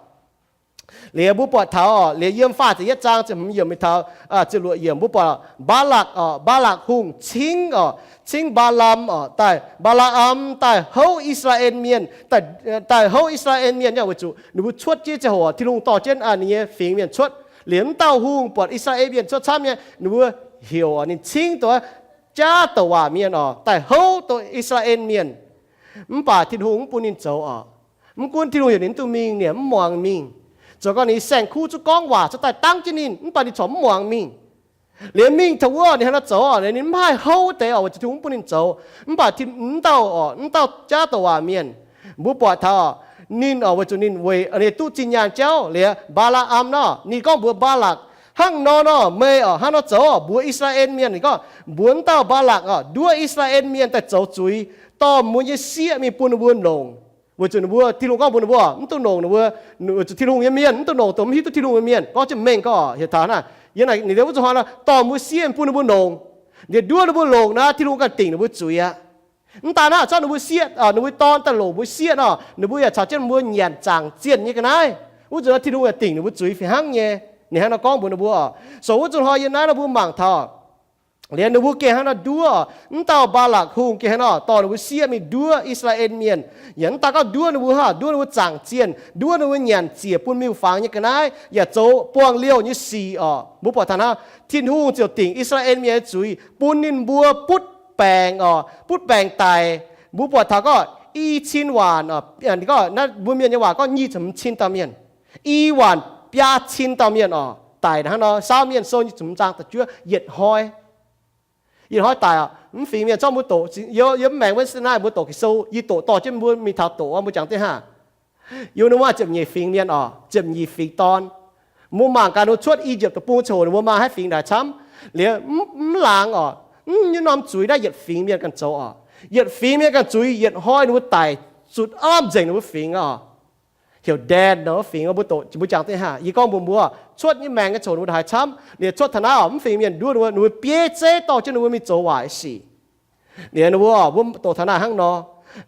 Liuz mbuo buatc taux oc, liuz yiem faah ziepc yietv zaang ziepc hmz yiemc mingh taux ziepc luoqc yiemc mbuo buatc Mbaalakc oc, Mbaalakc Hungh cingv oc, cingv Mbaalam oc, daaih Mbaa^laa^am daaih houv I^saa^laa^en Mienh, daaih houv I^saa^laa^en Mienh nyei weic zuqc ninh mbuo cuotv jienv ziangh hoc Tin-Hungh dorh jienv ninh nyei fingx mienh cuotv. Liuz mv dauh hungh buatc I^saa^laa^en Mienh cuotv camv nyei, ninh mbuo heuc ninh cingv dongh jaav douc waac mienh oc, daaih houv dongh I^saa^laa^en Mienh. Mv baac Tin-Hungh mv bun ninh zoux oc. Mv gunv Tin-Hungh heuc ninh mv dungx mingh, ninh mv muangx mingh. Zoux gau ninh saeng-kuv zuqc gorngv waac cuotv daaih dangv jienv ninh, mv baac ninh corc mv muangx mingh. Liuz mingh taux wuov ninh hnangv naaiv zoux oc, ninh mv haih houv deix oc, weic zuqc Tin-Hungh mv bun ninh zoux. Mv baac mv dauh oc, mv dauh jaav douc waac mienh, mbuo buatc taux ninh oc, weic zuqc ninh weic ninh duqv zinh nyaanh jauv. Liuz Mbaa^laa^am nor, ninh gorngv mbuox Mbaalakc, hnangv nor nor meih oc hnangv nor zoux oc, mbuox I^saa^laa^en Mienh, ninh gorngv mbuox mv dauh Mbaalakc oc, nduov I^saa^laa^en Mienh daaih zoux zuiz, dorh mbuo nyei sieqv mingh bun ninh mbuo longc. Weic zuqc ninh mbuo, Tin-Hungh gorngv mbuox ninh mbuo mv dungx longc ninh mbuo, weic zuqc Tin-Hungh nyei mienh mv dungx longc dongh mv hiuv duqv Tin-Hngongh nyei mienh. Gorngv jienv mengh gorngv oc, heuc taux naaiv, yiem naaic ninh wuov zuqc hnoi nor dorh mbuo sieqv mingh bun ninh mbuo longc. Ninh nduov ninh mbuo longc naaiv, Tin-Hungh ganh dingc ninh mbuo zuiz aqv. Mv daaih naaiv, corc ninh mbuo sieqv, ninh mbuo dorn daaih longc mbuo sieqv nor, ninh mbuo yaac caux jienv mbuo nyanc zaangc zienh nyei ga'naaiv. Wuov nzunc naaiv Tin-Hungh yaac dingc ninh mbuo zuiz fih hnangv nyei. Ninh hnangv nor gorngv mbuox ninh mbuo oc. So wuov nzunc hnoi yiem naaiv nor mbuo mangc taux liuz ninh mbuo gengh hnangv nor nduov, mv dauh Mbaalakc Hungh gengh hnangv nor dorh ninh mbuo sieqv mingh nduov I^saa^laa^en Mienh, yaac mv daaih gorngv nduov ninh mbuo hnangv, nduov ninh mbuo zaangc zienh, nduov ninh mbuo nyanc ziec bun miuc-fangx nyei ga'naaiv, yaac zoux buangh liouh nyei sic oc. Mbuo buatc taux hnangv, Tin-Hungh ziouc dingc I^saa^laa^en Mienh nyei zuiz, bun ninh mbuo butv baengc oc, butv baengc daic. Mbuo buatc taux gorngv i cin waanc, mbuo mienh nyei waac gorngv nyic ziepc hmz cin dauh mienh, i waanc biaa cin dauh mienh oc, daic hnangv nor. Saauv Mienh Sou nyic ziepc hmz zaang da'juov, yietc hnoi yietc hnoi daic oc. Mv fingx mienh zorqv mbuo doqc, yiem mv maengx wuov naaiv mbuo doqc Ging-Sou, yie doqc dorh jienv mbuo mingh taux doqc, mbuo jangx diqv hnangv. Yiem ninh mbuo maaih ziepc nyeic fingx mienh oc, ziepc nyeic fingx dorn. Mbuo mangc gaax ninh mbuo cuotv I^yipv Deic-Bung coc ninh mbuo maaih haaix fingx ndaangc camv liuz, mv laangz oc, mv nyei norm zuiz naaiv yietc fingx mienh ganh zoux oc. Yietc fingx mienh ganh zuiz, yietc hnoi ninh mbuo daic zutc aav nzengc ninh mbuo fingx oc. Heuc Dan nor fingx, mbuo doqc, mbuo jangx diqv hnangv. Yie gorngv mbuox mbuo, cuotv nyei maengx nyei coc ninh mbuo haaix camv liuz, cuotv taux naaiv oc, mv fingx mienh nduov ninh mbuo, ninh mbuo bieiv zeiv dorh jienv ninh mbuo mingh zoux waaic sic. Liuz ninh mbuo oc, mbuo doqc taux naaiv hnangv nor,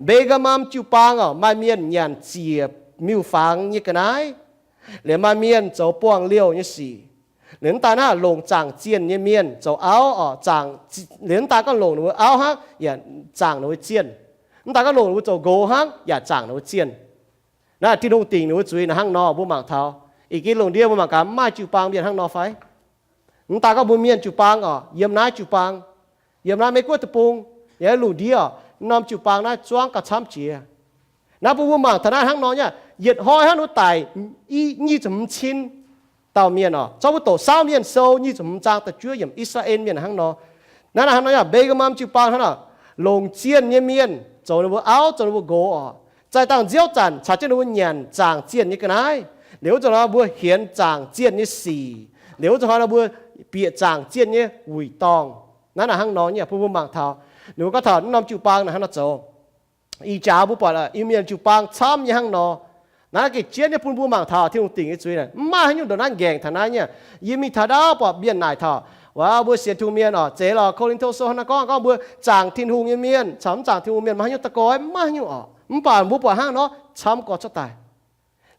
Mbe^gaa^mam jiu-baang oc, maaih mienh nyanc ziec miuc-fangx nyei ga'naaiv, liuz maaih mienh zoux buangh liouh nyei sic. Liuz mv daaih naaiv longc zaangc zienh nyei mienh zoux auv oc, liuz mv daaih gorngv longc ninh mbuo auv hnangv yaac zaangc ninh mbuo zienh. Mv daaih gorngv longc ninh mbuo zoux nqox hnangv yaac zaangc ninh mbuo zienh. Naaiv Tin-Hungh dingc ninh mbuo zuiz naaiv hnangv nor mbuo mangc taux. Ih geh lungh ndiev mbuo mangc gaax maaih jiu-baang mienh hnangv nor fai? Mv daaih gorngv mbuo mienh jiu-baang oc, yiem naaiv jiu-baang, yiem naaiv Meiv Guoqv deic-bung, yiem naaiv lungh ndiev oc, norm jiu-baang naaiv zuangv gauh camv jiex. Naaiv bun mbuo mangc taux naaiv hnangv nor nyei, yietc hnoi hnangv ninh mbuo daic i nyic ziepc hmz cin dauh mienh oc. Zorqv mbuo doqc Saauv Mienh Sou nyic ziepc hmz zaang da'juov yiemc I^saa^laa^en Mienh hnangv nor. Naaiv hnangv nor nyei, Mbe^gaa^mam jiu-baang hnangv nor, longc zienh nyei mienh zoux ninh mbuo auv, zoux ninh mbuo nqox oc. Zaih dangh nziouv zanc caux jienv ninh mbuo nyanc zaangc zienh nyei ga'naaiv. Liuz wuov zanc nor mbuo hienx zaangc zienh nyei sic. Liuz wuov zanc hnoi nor mbuo bieqc zaangc zienh nyei wuic dorngh. Naaiv naaic hnangv nor nyei, bun mbuo mangc taux ninh mbuo gorngv taux naaiv norm jiu-baang naaic hnangv nor zoux. Ih jaax mbuo buatc Iu-Mienh jiu-baang camv nyei hnangv nor. Naaiv gengh jienv nyei bun mbuo mangc taux Tin-Hungh dingc nyei zuiz naaic mv maaih haaix nyungc ndongc naaiv nqaengc taux naaiv nyei. Yie mingh taux ndau buatc mienh naaic taux, Waac, mbuo sienx Tin-Hungh mienh oc, zeiz lorqc. Ko^lin^to Sou hnangv naaiv gorngv, gorngv mbuo zaangc Tin-Hungh nyei mienh caux mv zaangc Tin-Hungh mienh maaih haaix nyungc daaih gorx, mv maaih haaix nyungc oc. Mv baac mbuo buatc hnangv nor camv gorx cuotv daaih.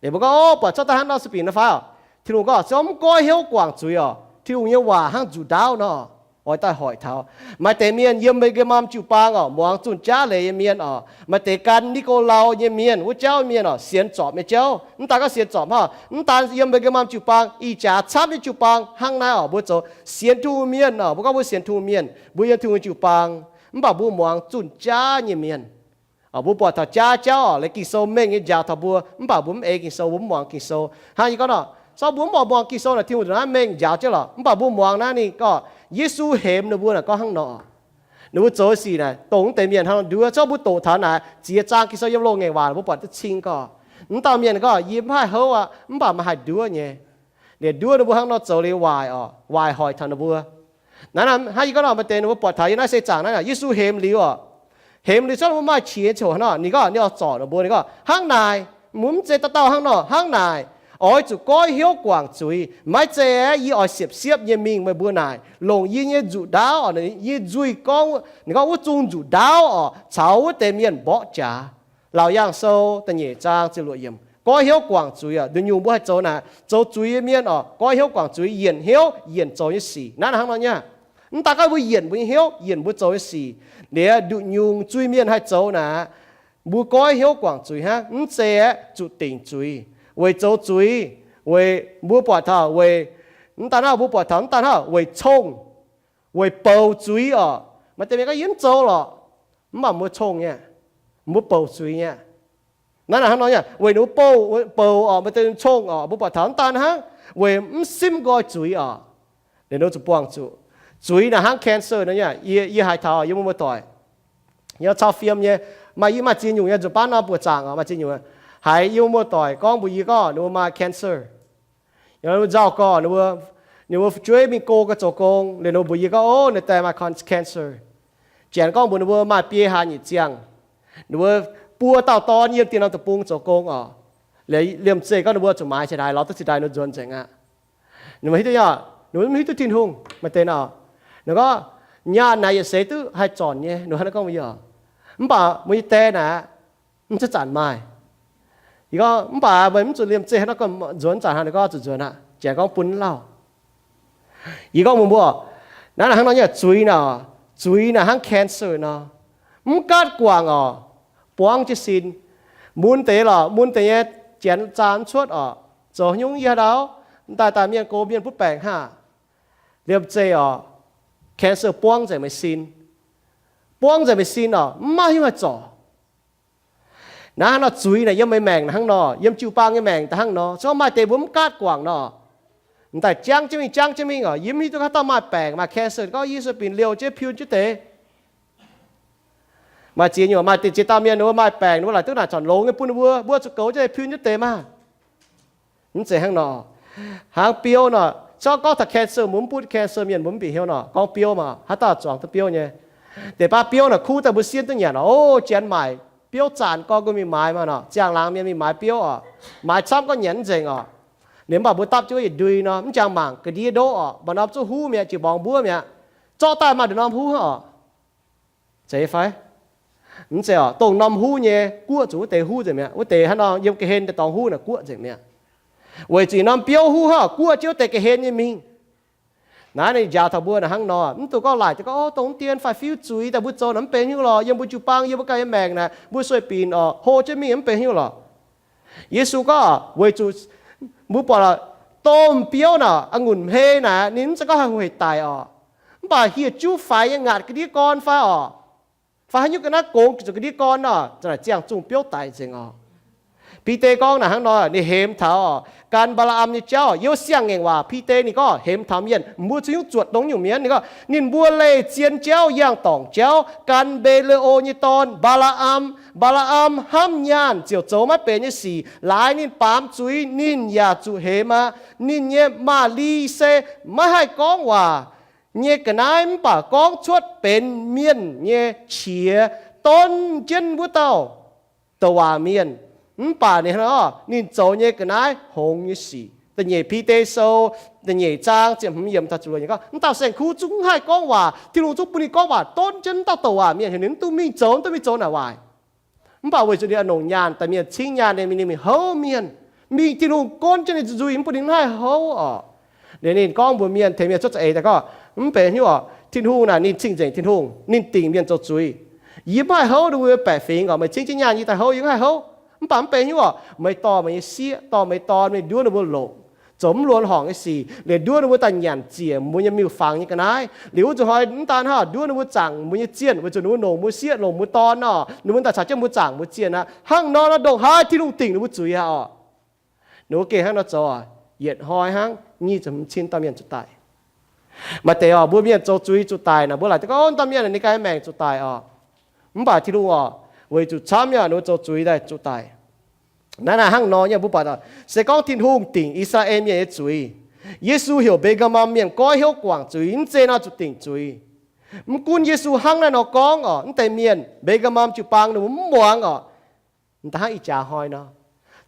Liuz mbuo gorngv, Ov, buatc cuotv daaih hnangv nor se bingx naaiv fai oc? Tin-Hungh gorngv, Se gorngv mv goiv hnyouv guangc zuiz oc, Tin-Hungh nyei waac hnangv nzuqc ndaauv nor. Oix daaih hoic taux. Maaih deix mienh yiem Mbe^gaa^mam jiu-baang oc, muangx zunh jaav leiz nyei mienh oc. Maaih deix gan Ni^go^lau nyei mienh, wuov jauv mienh oc, sienx zorpc nyei jauv. Mv daan gorngv sienx zorpc hnangv, mv daan yiem Mbe^gaa^mam jiu-baang, ih jaax camv nyei jiu-baang hnangv naaiv oc, mbuo zoux sienx Tin-Hungh mienh oc. Mbuo gorngv mbuo sienx Tin-Hungh mienh, mbuo yiem Tin-Hungh jiu-baang, mv baac mbuo muangx zunh jaav nyei mienh. Mbuo buatc taux jaav jauv oc, leiz Ging-Sou mengh nyei njaaux taux mbuo, mv baac mbuo mv ei Ging-Sou, mbuo mv muangx Ging-Sou. Hnangv yie gorngv nor, se gorngv mbuo mv oix muangx Ging-Sou naaic, Tin-Hungh naaiv mengh njaaux jienv lorqc. Mv baac mbuo muangx naaiv ninh gorngv Yesu hemx ninh mbuo naaic gorngv hnangv nor. Ninh mbuo zoux sic naaic dongh wuov deix mienh hnangv nor nduov. Se gorngv mbuo doqc taux naaic ziex zaang Ging-Sou yiem loz-ngaengc waac mbuo buatc duqv cing gorngv, mv dauh mienh gorngv, Yie mv haih houv aqv, mv baac meih haih nduov nyei. Liuz nduov ninh mbuo hnangv nor zoux liuz waaic oc, waaic hoic taux ninh mbuo. Naaiv hnangv yie gorngv nor, maaih deix ninh mbuo buatc taux yiem naaiv seix zaangc naaiv, Yesu hemx liuz oc, hemx liuz zorqv ninh mbuo maaih qiex nyei ziangh hoc hnangv nor, ninh gorngv, ninh oix zorc ninh mbuo, ninh gorngv, Hnangv naaic, mv zeiz dauh dauh hnangv nor, hnangv naaic, oix zuqc goiv hnyouv guangc zuiz. Maiv zeiz aeqv, yie oix siepv-siepv nyei mingh meih mbuo naaic, longc yie nyei nzuqc ndaauv, yie nzuih gorngv, ninh gorngv, wuov zungh nzuqc ndaauv oc, caux wuov deix mienh mborqv jaax. Laauc Yaangh Sou da'nyeic zaang ziepc luoqc yiemc, goiv hnyouv guangc zuiz oc. Nduqc nyungc mbuo haih zoux naaic, zoux zuiz nyei mienh oc, goiv hnyouv guangc zuiz, yienc hnyouv, yienc zoux nyei sic. Naaiv hnangv nor nyei. Mv daan gorngv mbuo yienc mbuo nyei hnyouv, yienc mbuo zoux nyei sic. Liuz nduqc nyungc zuiz-mienh haih zoux naaic, mbuo goiv hnyouv guangc zuiz hnangv, mv zeiz aeqv, zuqc dingc zuiz, weic zoux zuiz, weic mbuo buatc taux, weic, mv daan hnangv mbuo buatc taux, mv daan hnangv weic cong, weic bouc zuiz oc. Maaih deix mienh gorngv, Yie mv zoux lorqc. Mv baac mbuo cong nyei, mbuo bouc zuiz nyei. Naaiv naaic hnangv nor nyei, weic ninh mbuo bouc, bouc oc, maaih deix cong oc, mbuo buatc taux mv daan hnangv, weic mv simv nqoi zuiz oc. Liuz ninh mbuo zuqc buangh zuqc. Zuiz naaic hnangv cancer nor nyei. Yie, yie haiz taux yie mbuo muoz-doic, yie cau fiem nyei, maaih, yie maaih ziex nyungc nyei nzunc baav nor buoqc zaangc oc, maaih ziex nyungc haiz yie mbuo muoz-doic gorngv mbuox yie gorngv ninh mbuo maaih cancer. Nzauh gorx ninh mbuo, ninh mbuo fu'jueiv mingh go gau zoux gong, liuz ninh mbuo mbuox yie gorngv, Ov, naaiv deix maaih con-, cancer. Janx gorngv mbuox ninh mbuo maaih biei hlaax nyeic ziangh. Ninh mbuo buo dauh dorn yiem Diex Norm Deic-Bung zoux gong oc. Liuz liemh zeih gorngv ninh mbuo zuqc maaiz cingx daaih, lorz duqv cingx daaih ninh mbuo nzuonx nzengc aqv. Ninh mbuo hiuv duqv, ninh mbuo mv hiuv duqv Tin-Hungh. Maaih deix nor, ninh gorngv, Nyaanh naaic yietc seix duqv haih zornc nyei, ninh hnangv naaiv gorngv mbuox yie. Mv baac meih nyei die naaic, mv cuotv zanc maaih. Yie gorngv, mv baac meih mv zuqc liemh zeih hnangv naaiv gorngv nzuonx zanc hnangv, ninh gorngv zuqc nzuonx aqv, janx gorngv bun lauh. Yie gorngv mbuox mbuo, naaiv naaic hnangv nor nyei, zuiz naaic, zuiz naaic hnangv cancer nor, mv gaatv guangc oc, buangv jienv sin. Mun deix lorqc, mun deix nyei janx zaah mv cuotv oc. Zoux haaix nyungc yie haaix dauh, daaih daaih mienh gox mienh butv baengc haah, liemh zeih oc, cancer buangv nzengc meih sin. Buangv nzengc meih sin oc, mv maaih haaix nyungc haih zorc. Naaiv hnangv nor zuiz naaic yiem meih maengc naaic hnangv nor, yiem jiu-baang nyei maengc daaih hnangv nor. Se gorngv maaih deix mbuo mv gaatv guangc nor, m'daaih jangv jienv mingh, jangv jienv mingh oc. Yie mv hiuv duqv haaix dauh maaih baengc, maaih cancer gorngv Yesu binc liouh jienv piu jienv deix. Maaih ziex nyungc, maaih deix ziex dauh mienh ninh mbuo maaih baengc, ninh mbuo laaic duqv naaic corc longx nyei bun ninh mbuo, mbuo zuqc goux jienv piu jienv deix maah. Mv zeiz hnangv nor. Hnangv biouv nor, se gorngv taux cancer, mbuo mv butv cancer mienh mbuo mv bieqc hnyouv nor, gorngv biouv maah, haaix dauh zuangx duqv biouv nyei. Deix baav biouv naaic kuv daaih mbuo sienv duqv nyanc oc. Ov, janx maaic biouv zaanc gorngv mbuo mingh maaiz maah nor, ziangh laangz mienh mingh maaiz biouv oc. Maaiz camv gorngv nyanc mv nzengc oc. Liemh mv baac mbuo dapv jienv yietc ndui nor, mv jangx mangc ga'ndiev ndoqv oc, mba'norm zuqv huv mi'aqv, jiex mborngz mbuov mi'aqv, zorqv daaih maaih nduqc norm huv oc. Zeiz fai? Mv zeiz oc. Dongh norm huv nyei guoqv zuqc wuov deix huv nzengc mi'aqv. Wuov deix hnangv nor yiem ga'hlen daaih dorngx huv naaic guoqv nzengc mi'aqv. Weic zuqc norm biouv huv hnangv guoqv jienv wuov deix ga'hlen nyei mingh. Naaiv ninh njaaux taux mbuo naaic hnangv nor, mv dungx gorngv laaic deix gorngv, ov, dongh mv dien fai fiuv zuiz daaih mbuo zoux naaic mv benx hnyouv lorqc. Yiem mbuo jiu-baang, yiem mbuo ganh nyei maengc naaic, mbuo sueih binc oc, hlo jienv mingh mv benx hnyouv lorqc. Yesu gorngv weic zuqc mbuo buatc lorqc, domh biouv naaic, a'ngunc hmei naaic, ninh mv zeiz gorngv haih hec daic oc. Mv baac hieh juv faix nyei ngaatc ga'ndiev gorn fai oc, fai haaix nyungc ga'naaiv gongx zuqc ga'ndiev gorn nor, za'naaic ziangh zungh biouv daic nzengc oc. Bide gorngv naaic hnangv nor, ninh hemx taux oc, gan Mbaa^laa^am nyei jauv. Yiem wuov siang-ngaengc waac Bide ninh gorngv hemx taux mienh, mbuo cingx nyungc zuotc dongh nyungc mienh. Ninh gorngv, ninh mbuo leih zien jauv, yangh dorngc jauv, gan Mbe^le^o nyei dorn, Mbaa^laa^am. Mbaa^laa^am hnamv nyaanh ziouc zoux maiv benx nyei sic. Laaix ninh baamz zuiz, ninh yaac zuqc hemx aqv. Ninh nyei maaz-li se maiv haih gorngv waac nyei ga'naaiv mv baac gorngv cuotv benx mienh nyei qiex, donv jienv wuov dauh douc waac mienh. Mv baac ninh, ninh zoux nyei ga'naaiv hngongx nyei sic. Da'nyeic Bide sou, da'nyeic zaang ziepc hmz yiemc taux ziepc luoqc yiemc gorngv, mv dauh saeng-kuv zungv mv haih gorngv waac. Tin-Hungh zungv bun ninh gorngv waac donv jienv wuov dauh douc waac mienh, heuc ninh mv duqv mingh zoux, mv duqv mingh zoux naaic waaic. Mv baac weic zuqc ninh a'nongc nyaanh daaih mienh cingv nyaanh, ninh mingh houv mienh, mingh Tin-Hungh gonv jienv ninh zuqc nzuih, mv bun ninh mv haih houv oc. Liuz ninh gorngv mbuox mienh, tengx mienh cuotv za'eix daaih gorngv, mv benx hnyouv oc. Tin-Hungh naaic ninh cing-nzengc Tin-Hungh, ninh dingc mienh zoux zuiz. Yie mv haih houv ninh mbuo nyei baeqc fingx oc. Meih cingv jienv nyaanh yie daaih houv, yie mv haih houv. Mv baac mv benx hnyouv oc. Meih dorh meih nyei sieqv, dorh meih dorn mingh nduov ninh mbuo longc, zoux mv luonx horngc nyei sic, liuz nduov ninh mbuo daaih nyanc ziec mbuo nyei miuc-fangx nyei ga'naaiv. Liuz wuov nzunc hnoi mv daan hnangv, nduov ninh mbuo zaangc mbuo nyei zienh, weic zuqc ninh mbuo longc mbuo sieqv, longc mbuo dorn nor, ninh mbuo daaih caux jienv mbuo zaangc mbuo zienh aqv. Hnangv nor nor ndongc haaix Tin-Hungh dingc ninh mbuo zuiz aqv oc. Ninh mbuo gengh hnangv nor zoux, yietc hnoi hnangv nyic ziepc hmz cin dauh mienh zuqc daic. Maaih deix oc, mbuo mienh zoux zuiz zuqc daic naaic, mbuo laaic duqv gorngv, ov, dauh mienh naaic ninh ganh nyei maengc zuqc daic oc. Mv baac Tin-Hungh oc, weic zuqc camv nyei, ninh mbuo zoux zuiz daaih zuqc daic. Naaiv naaic hnangv nor nyei, mbuo buatc se gorngv Tin-Hungh dingc I^saa^laa^en Mienh nyei zuiz, Yesu heuc Mbe^gaa^mam Mienh goiv hnyouv guangc zuiz, mv zeiz nor zuqc dingc zuiz. Mv gunv Yesu hnangv naaiv nor gorngv oc, mv deix mienh Mbe^gaa^mam jiu-baang ninh mbuo mv muangx oc. Da'hnangv ih jaax hnoi nor,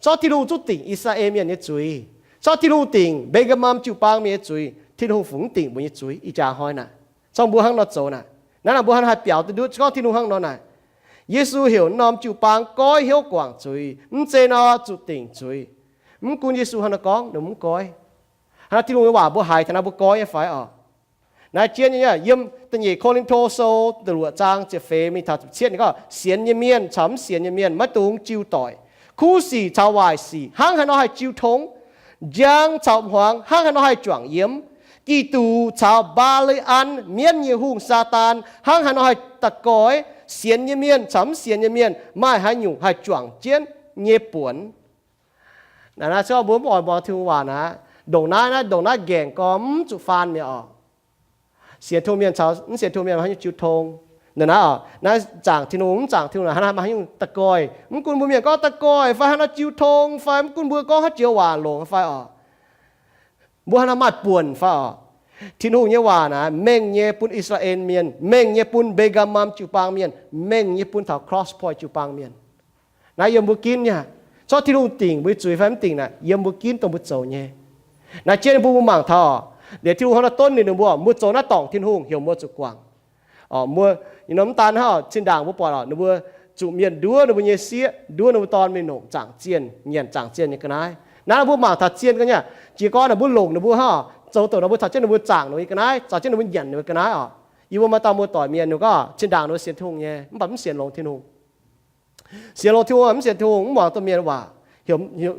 corc Tin-Hungh zungv dingc I^saa^laa^en Mienh nyei zuiz. Corc Tin-Hungh dingc Mbe^gaa^mam jiu-baang mienh nyei zuiz, Tin-Hungh fungc mv dingc mbuo nyei zuiz ih jaax hnoi naaic. Corc mbuo hnangv nor zoux naaic, naaiv naaic mbuo hnangv haih biaux duqv ndutv, se gorngv Tin-Hungh hnangv nor naaic, Yesu heuc norm jiu-baang goiv hnyouv guangc zuiz, mv zeiz nor zuqc dingc zuiz. Mv gunv Yesu hnangv nor gorngv, ninh mbuo mv goiv. Hnangv Tin-Hungh nyei waac mbuo haiz taux naaiv, mbuo goiv nyei fai oc? Naaiv jienv nyei, yiem da'nyeic Ko^lin^to Sou da'luoqc zaang ziepc feix mingh taux ziepc cietv ninh gorngv, sienx nyei mienh caux mv sienx nyei mienh maiv dungx jiu doic. Kuv sic caux waaic sic hnangv haaix nor haih jiu tong? Njang caux hmuangx hnangv haaix nor haih juangc yiem? Giduc caux Mbaa^li^an, mienv nyei hungh Saadaan, hnangv haaix nor haih da'goix? Sienx nyei mienh caux mv sienx nyei mienh maaih haaix nyungc haih juangc jienv nyei buonc? Naaiv, naaiv se mbuo mv oix muangx Tin-Hungh waac naaiv. Ndongc naaiv, naaiv ndongc naaiv nqaengc gorx mv zuqc faan mi'aqv oc. Sienx Tin-Hungh mienh caux mv sienx Tin-Hungh mienh maaih haaix nyungc jiu tong? Ndongc naaiv oc, naaiv zaangc Tin-Hungh mv zaangc Tin-Hungh naaic, hnangv naaiv maaih haaix nyungc da'goih? Mv gunv mbuo mienh gorngv da'goih fai hnangv nor jiu tong fai, mv gunv mbuo gorngv haaix joux waac longx fai oc, mbuo hnangv naaiv maaih buonc fai oc? Tin-Hungh nyei waac naaiv mengh nyei bun I^saa^laa^en Mienh, mengh nyei bun Mbe^gaa^mam jiu-baang mienh, mengh nyei bun taux Cross Point jiu-baang mienh. Naaiv yiem mbuo ginv nyei. Corc Tin-Hungh dingc mbuo nyei zuiz fai mv dingc naaic, yiem mbuo ginv dongh mbuo zoux nyei. Naaiv jienv mbuo, mbuo mangc taux oc, liuz Tin-Hungh hnangv nor donv ninh mbuo, mbuo zoux naaiv dorngc Tin-Hungh heuc mbuo zuqc guangc. Mbuo, mv daan hnangv, zinh ndaangc mbuo buatc oc, ninh mbuo zuqc mienh nduov ninh mbuo nyei sieqv, nduov ninh mbuo dorn mingh longc zaangc zienh, nyanc zaangc zienh nyei ga'naaiv. Naaiv mbuo mangc taux zien ga'naaiv. Jiez gorn ninh mbuo longc ninh mbuo hnangv, zoux douc ninh mbuo caux jienv ninh mbuo zaangc ninh mbuo nyei ga'naaiv, caux jienv ninh mbuo nyanc ninh mbuo ga'naaiv oc. Yie mbuo maaih dauh muoz-doic mienh ninh gorngv zinh ndaangc ninh mbuo sienx Tin-Hungh nyei, mv baac mv sienx longx Tin-Hungh. Sienx longx Tin-Hungh mv sienx Tin-Hungh, mv muangx domh mienh waac.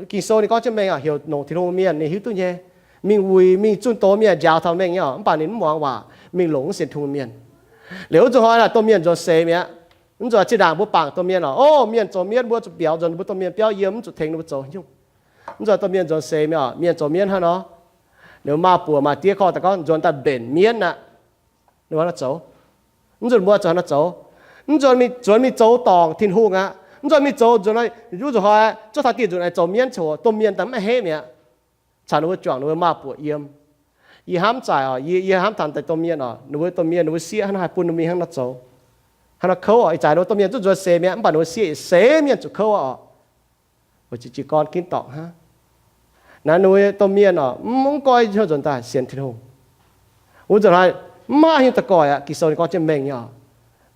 Ging-Sou ninh gorngv jienv mengh oc, heuc longc Tin-Hungh mienh ninh hiuv duqv nyei. Mingh wuic mingh zunh doz mienh njaaux taux mengh nyei oc, mv baac ninh mv muangx waac, mingh longc mv sienx Tin-Hungh mienh. Liuz wuov nzunc hnoi naaic domh mienh nzuonx seix mi'aqv. Mv nzunc zinh ndaangc mbuo bangc domh mienh oc, o, mienh zoux mienv mbuo zuqc biaux nzuonx mbuo domh mienh biauv yiem, mv zuqc tengx ninh mbuo zoux nyungc. Mv nzunc domh mienh nzuonx seix mi'aqv oc, mienh zoux mienv hnangv nor. Ninh mbuo maa buoc maa diev korv daaih gorngv nzuonx daaih mbenc mienv aqv. Ninh mbuo hnangv nor zoux. Mv nzunc mbuo zuqc hnangv nor zoux. Mv nzunc mingh, nzuonx mingh zoux dorngc Tin-Hungh aqv. Mv nzunc mingh zoux nzunc, wuov nzunc hnoi, zouv taux dieh nzunc aengx zoux mienv coc, domh mienh daaih mv a'hneiv mi'aqv. Caux ninh mbuo juangc ninh mbuo maa buoc yiem. Yie hnamv zaaic oc, yie, yie hnamv taux deix domh mienh oc, ninh mbuo domh mienh ninh mbuo sieqv hnangv nor haih bun ninh mingh hnangv nor zoux. Hnangv nor kouv oc, ih zanc ninh mbuo domh mienh zuqc nzuonx seix mi'aqv, mv baac ninh mbuo sieqv yietc seix mienh zuqc kouv oc. Weic zuqc jiez gorn ginv dorngc hnangv. Naaiv ninh mbuo domh mienh oc, mv, mv goiv hnyouv nzuonx daaih sienx Tin-Hungh. Wuov nzunc hnoi mv maaih haaix nyungc daux goic aqv. Ging-Sou ninh gorngv jienv mengh nyei oc.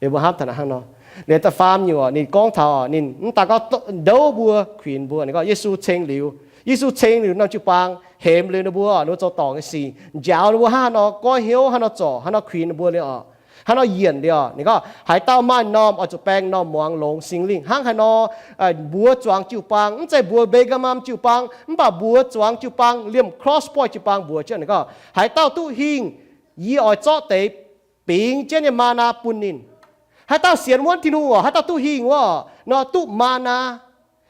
Liuz mbuo hnamv taux naaic hnangv nor. Liuz da'faam nyungc oc, ninh gorngv taux oc, ninh mv daan gorngv ndouv mbuo, kuinx mbuo. Ninh gorngv Yesu ceng liuz, Yesu ceng liuz norm jiu-baang, hemx liuz ninh mbuo, ninh mbuo zoux dorngc nyei sic, njaaux ninh mbuo hnangv haaix nor goiv hnyouv, hnangv haaix nor zorc, hnangv haaix nor kuinx ninh mbuo liuz oc, hnangv haaix nor yienc liuz oc. Ninh gorngv haaix dauh maaih m'normh oix zuqc baeng m'normh muangx longx Singx Lingh hnangv haaix nor mbuox zuangx jiu-baang, mv zeiz mbuox Perga^mam jiu-baang, mv baac mbuox zuangx jiu-baang, liemh Cross Point jiu-baang mbuox jienv ninh gorngv, haaix dauh duqv hingh, yie oix zorqv deix bingx jienv nyei maa^naa bun ninh. Haaix dauh sienx wuonv Tin-Hungh oc, haaix dauh duqv hingh wuov oc, nor duqv maa^naa,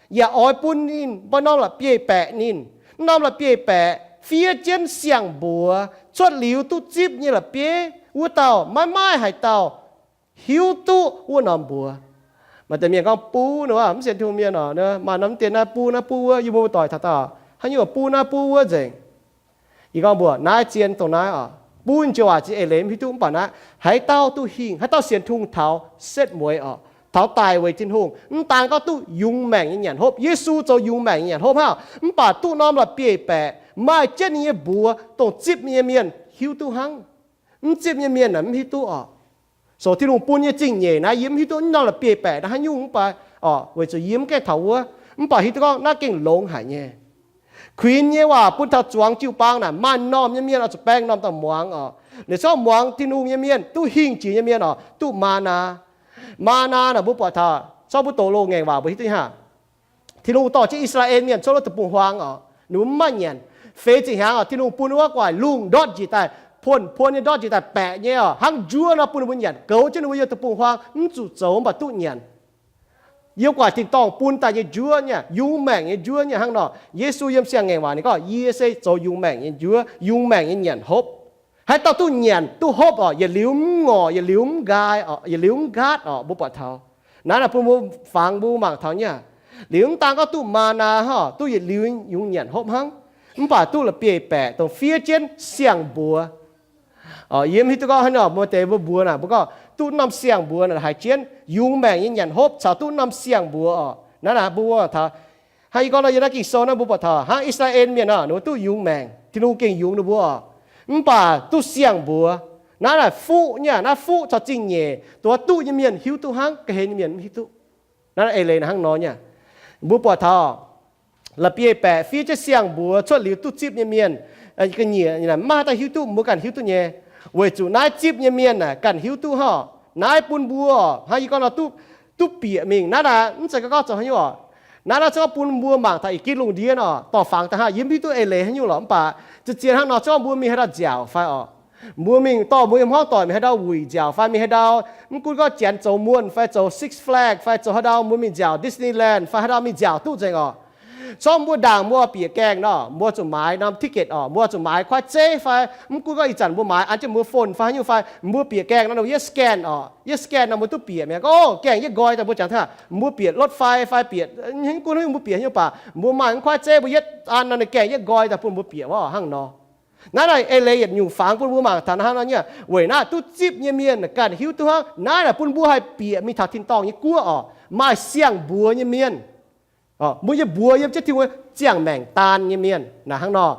yaac oix bun ninh mbuo norm la'bieiv-baeqc ninh. Mv norm la'bieiv-baeqc fiev jienv siang-mbuox cuotv liuz duqv zipv nyei la'bieiv, wuov dauh maiv maaih haaix dauh hiuv duqv wuov norm mbuox. Maaih deix mienh gorngv buv nor, mv sienx Tin-Hungh mienh oc, maaih norm deix naaiv buv naaiv buv wuov, yie mbuo doic taux daaih haaix nyungc buv naaiv buv wuov nzengc. Yie gorngv mbuox naaiv zien dongh naaiv oc, buv nyei joux waac ziex eix leiz mv hiuv duqv, mv baac naaiv haaix dauh duqv hingh, haaix dauh sienx Tin-Hungh taux setv mueiz oc, taux daic weic Tin-Hungh, mv daan gorngv duqv yungz maengc nyei nyanc hopv, Yesu zoux yungz maengc nyei nyanc hopv hnangv, mv baac duqv norm la'bieiv-baeqc maaih jienv ninh nyei mbuox dongh zipv nyei mienh hiuv duqv hnangv. Mv zipv nyei mienh aeqv, mv hiuv duqv oc. So Tin-Hungh bun nyei zingh nyeic naaiv yie mv hiuv duqv norm la'bieiv-baeqc naaiv haaix nyungc mv baac oc, weic zuqc yie mv gaengh taux wuov, mv baac hiuv duqv gorngv naaiv gengh longx haic nyei. Kuinx nyei waac bun taux zuangx jiu-baang naaic maaih m'normh nyei mienh oix zuqc baeng m'normh daaih muangx oc. Liuz zorqv muangx Tin-Hungh nyei mienh, duqv hingh jiex nyei mienh oc, duqv maa^naa. Maa^naa naaic mbuo buatc taux zorqv mbuo doqc loz ngaengc waac mbuo hiuv duqv haic. Tin-Hungh dorh jienv I^saa^laa^en Mienh cuotv wuov deic-bung-huaang oc, ninh mbuo mv maaih nyanc. Feix ziepc hnyangx oc, Tin-Hungh bun wuov gu'nguaaic lungh ndortv njiec daaih, puonx puonx nyei ndortv njiec daaih baeqc nyei oc, hnangv njuov nor bun ninh mbuo nyanc, goux jienv ninh mbuo yiem deic-bung-huaang mv zuqc zoux mv baac duqv nyanc. Yiem gu'nguaaic tin-dorngh bun daaih nyei njuov nyei, yungz maengc nyei njuov nyei hnangv nor. Yesu yiem siang-ngaengc waac ninh gorngv, yie se zoux yungz maengc nyei njuov, yungz maengc nyei nyanc hopv. Haaix dauh duqv nyanc duqv hopv oc, yietc liuz mv ngorc, yietc liuz mv nqaai oc, yietc liuz mv nqaatv oc, mbuo buatc taux. Naaiv naaic bun mbuo fangx mbuo mangc taux nyei. Liuz mv daan gorngv duqv maa^naa hnangv, duqv yietc liuz yungz nyanc hopv hnangv, mv baac duqv la'bieiv-baeqc dongh fiev jienv siang-mbuox. Yie mv hiuv duqv gorngv haaix nor, maaih deix mbuo mbuox naaic mbuo gorngv duqv norm siang-mbuox naaic haiz jienv yungz maengc nyei nyanc hopv caux duqv norm siang-mbuox oc. Naaiv naaic mbuo mangc taux hnangv yie gorngv nor, yiem naaiv Ging-Sou naaiv mbuo buatc taux hnangv I^saa^laa^en Mienh oc, ninh mbuo duqv yungz maengc, Tin-Hungh gengh yungz ninh mbuo oc, mv baac duqv siang-mbuox. Naaiv naaic fuqv nyei, naaiv fuqv caux zingh nyeic, dongh duqv nyei mienh hiuv duqv hnangv, ga'hlen nyei mienh mv hiuv duqv. Naaiv eix leiz naaic hnangv nor nyei. Mbuo buatc taux la'bieiv-baeqc fiev jienv siang-mbuox cuotv liuz duqv zipv nyei mienh, ga'nyiec maiv maaih dauh hiuv duqv, mbuo ganh hiuv duqv nyei. Weic zuqc naaiv zipv nyei mienh naaic ganh hiuv duqv hnangv. Naaiv bun mbuo oc, hnangv yie gorngv nor, duqv, duqv bieqc mingh. Naaiv naaic mv zeiz gorngv zoux haaix nyungc oc. Naaiv naaiv se gorngv bun mbuo mangc taux ih gitv lungh ndiev nor, dorh fangx daaih hnangv, yie mv hiuv duqv eix leiz haaix nyungc lorqc, mv baac zien zien hnangv nor, se gorngv mbuo mingh haaix dauh nziaauc fai oc, mbuo mingh dorh mbuo nyei hmuangv doic mingh haaix ndau wuic nziaauc fai mingh haaix ndau, mv gunv gorngv janx zoux muonh fai zoux Six Flag fai zoux haaix ndau, mbuo mingh nziaauc Disneyland fai haaix ndau mingh nziaauc duqv nzengc oc. Se gorngv mbuo ndaangc mbuo bieqc gaengh nor, mbuo zuqc maaiz norm ticket oc, mbuo zuqc maaiz kuaaiv zeiv fai mv gunv gorngv ih zanc mbuo maaiz an jienv mbuo phone fai haaix nyungc fai, mbuo bieqc gaengh nor, ninh mbuo yietv scan oc, yietv scan nor mbuo duqv bieqc mi'aqv. Gorngv gaengh yietv nqoi daaih mbuo jangx taux mbuo bieqc lotv fai, fai bieqc mv gunv haaix nyungc mbuo bieqc haaix nyungc baac mbuo maaih mv kuaaiv zeiv mbuo yietv an nor ninh gaengh yietv nqoi daaih bun mbuo bieqc wuov hnangv nor. Naaiv naaic eix leiz yietc nyungc fangx bun mbuo mangc taux hnangv nor nyei. Weic naaiv duqv zipv nyei mienh ganh hiuv duqv hnangv. Naaiv naaic bun mbuo haih bieqc mingh taux tin-dorngh nyei guoqv oc, maaih siang-mbuox nyei mienh. Mbuo nyei mbuox yiem jienv Tin-Hungh ziangh maengc daan nyei mienh naaic hnangv nor.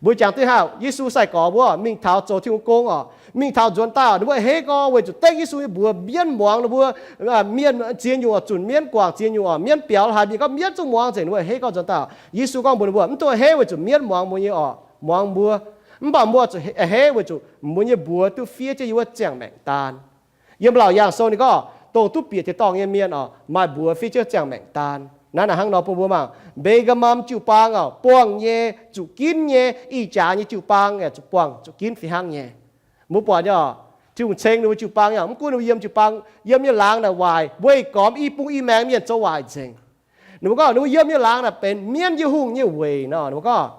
Mbuo jangx duqv hnangv Yesu sai-gorx mbuo mingh taux zoux Tin-Hungh gong oc, Mingh taux nzuonx daaih, ninh mbuo a'hneiv gorngv weic zuqc dengv Yesu nyei mbuox mienv muangx ninh mbuo, mienh ziex nyungc oc, zunc mienv, guangc ziex nyungc oc, mienv biaux haaix mienh gorngv mienv zungv muangx nzengc, ninh mbuo a'hneiv gorngv nzuonx daaih. Yesu gorngv mbuox ninh mbuo, mv dungx a'hneiv weic zuqc mienv muangx mbuo nyei oc, muangx mbuo. Mv baac mbuo zuqc a'hneiv weic zuqc mbuo nyei mbuox duqv fiev jienv yiem wuov ziangh maengc daan. Yiem Laauc Yaangh Sou ninh gorngv, dongh duqv bieqc tin-dorngh nyei mienh oc, maaih mbuox fiev jienv ziangh maengc daan. Naaiv naaic hnangv nor bun mbuo mangc, Mbe^gaa^mam jiu-baang oc, buangh nyei, zuqc ginv nyei, ih jaax nyei jiu-baang yaac zuqc buangh zuqc ginv fih hnangv nyei. Mbuo buatc nyei oc, Tin-Hungh ceng ninh mbuo jiu-baang nyei oc, mv gunv ninh mbuo yiem jiu-baang, yiem nyei laangz naaic waaic, weih gormx i bung i maengx mienh zoux waaic nzengc. Ninh mbuo gorngv ninh mbuo yiem nyei laangz naaic benx mienv nyei hungh nyei weic nor. Ninh mbuo gorngv,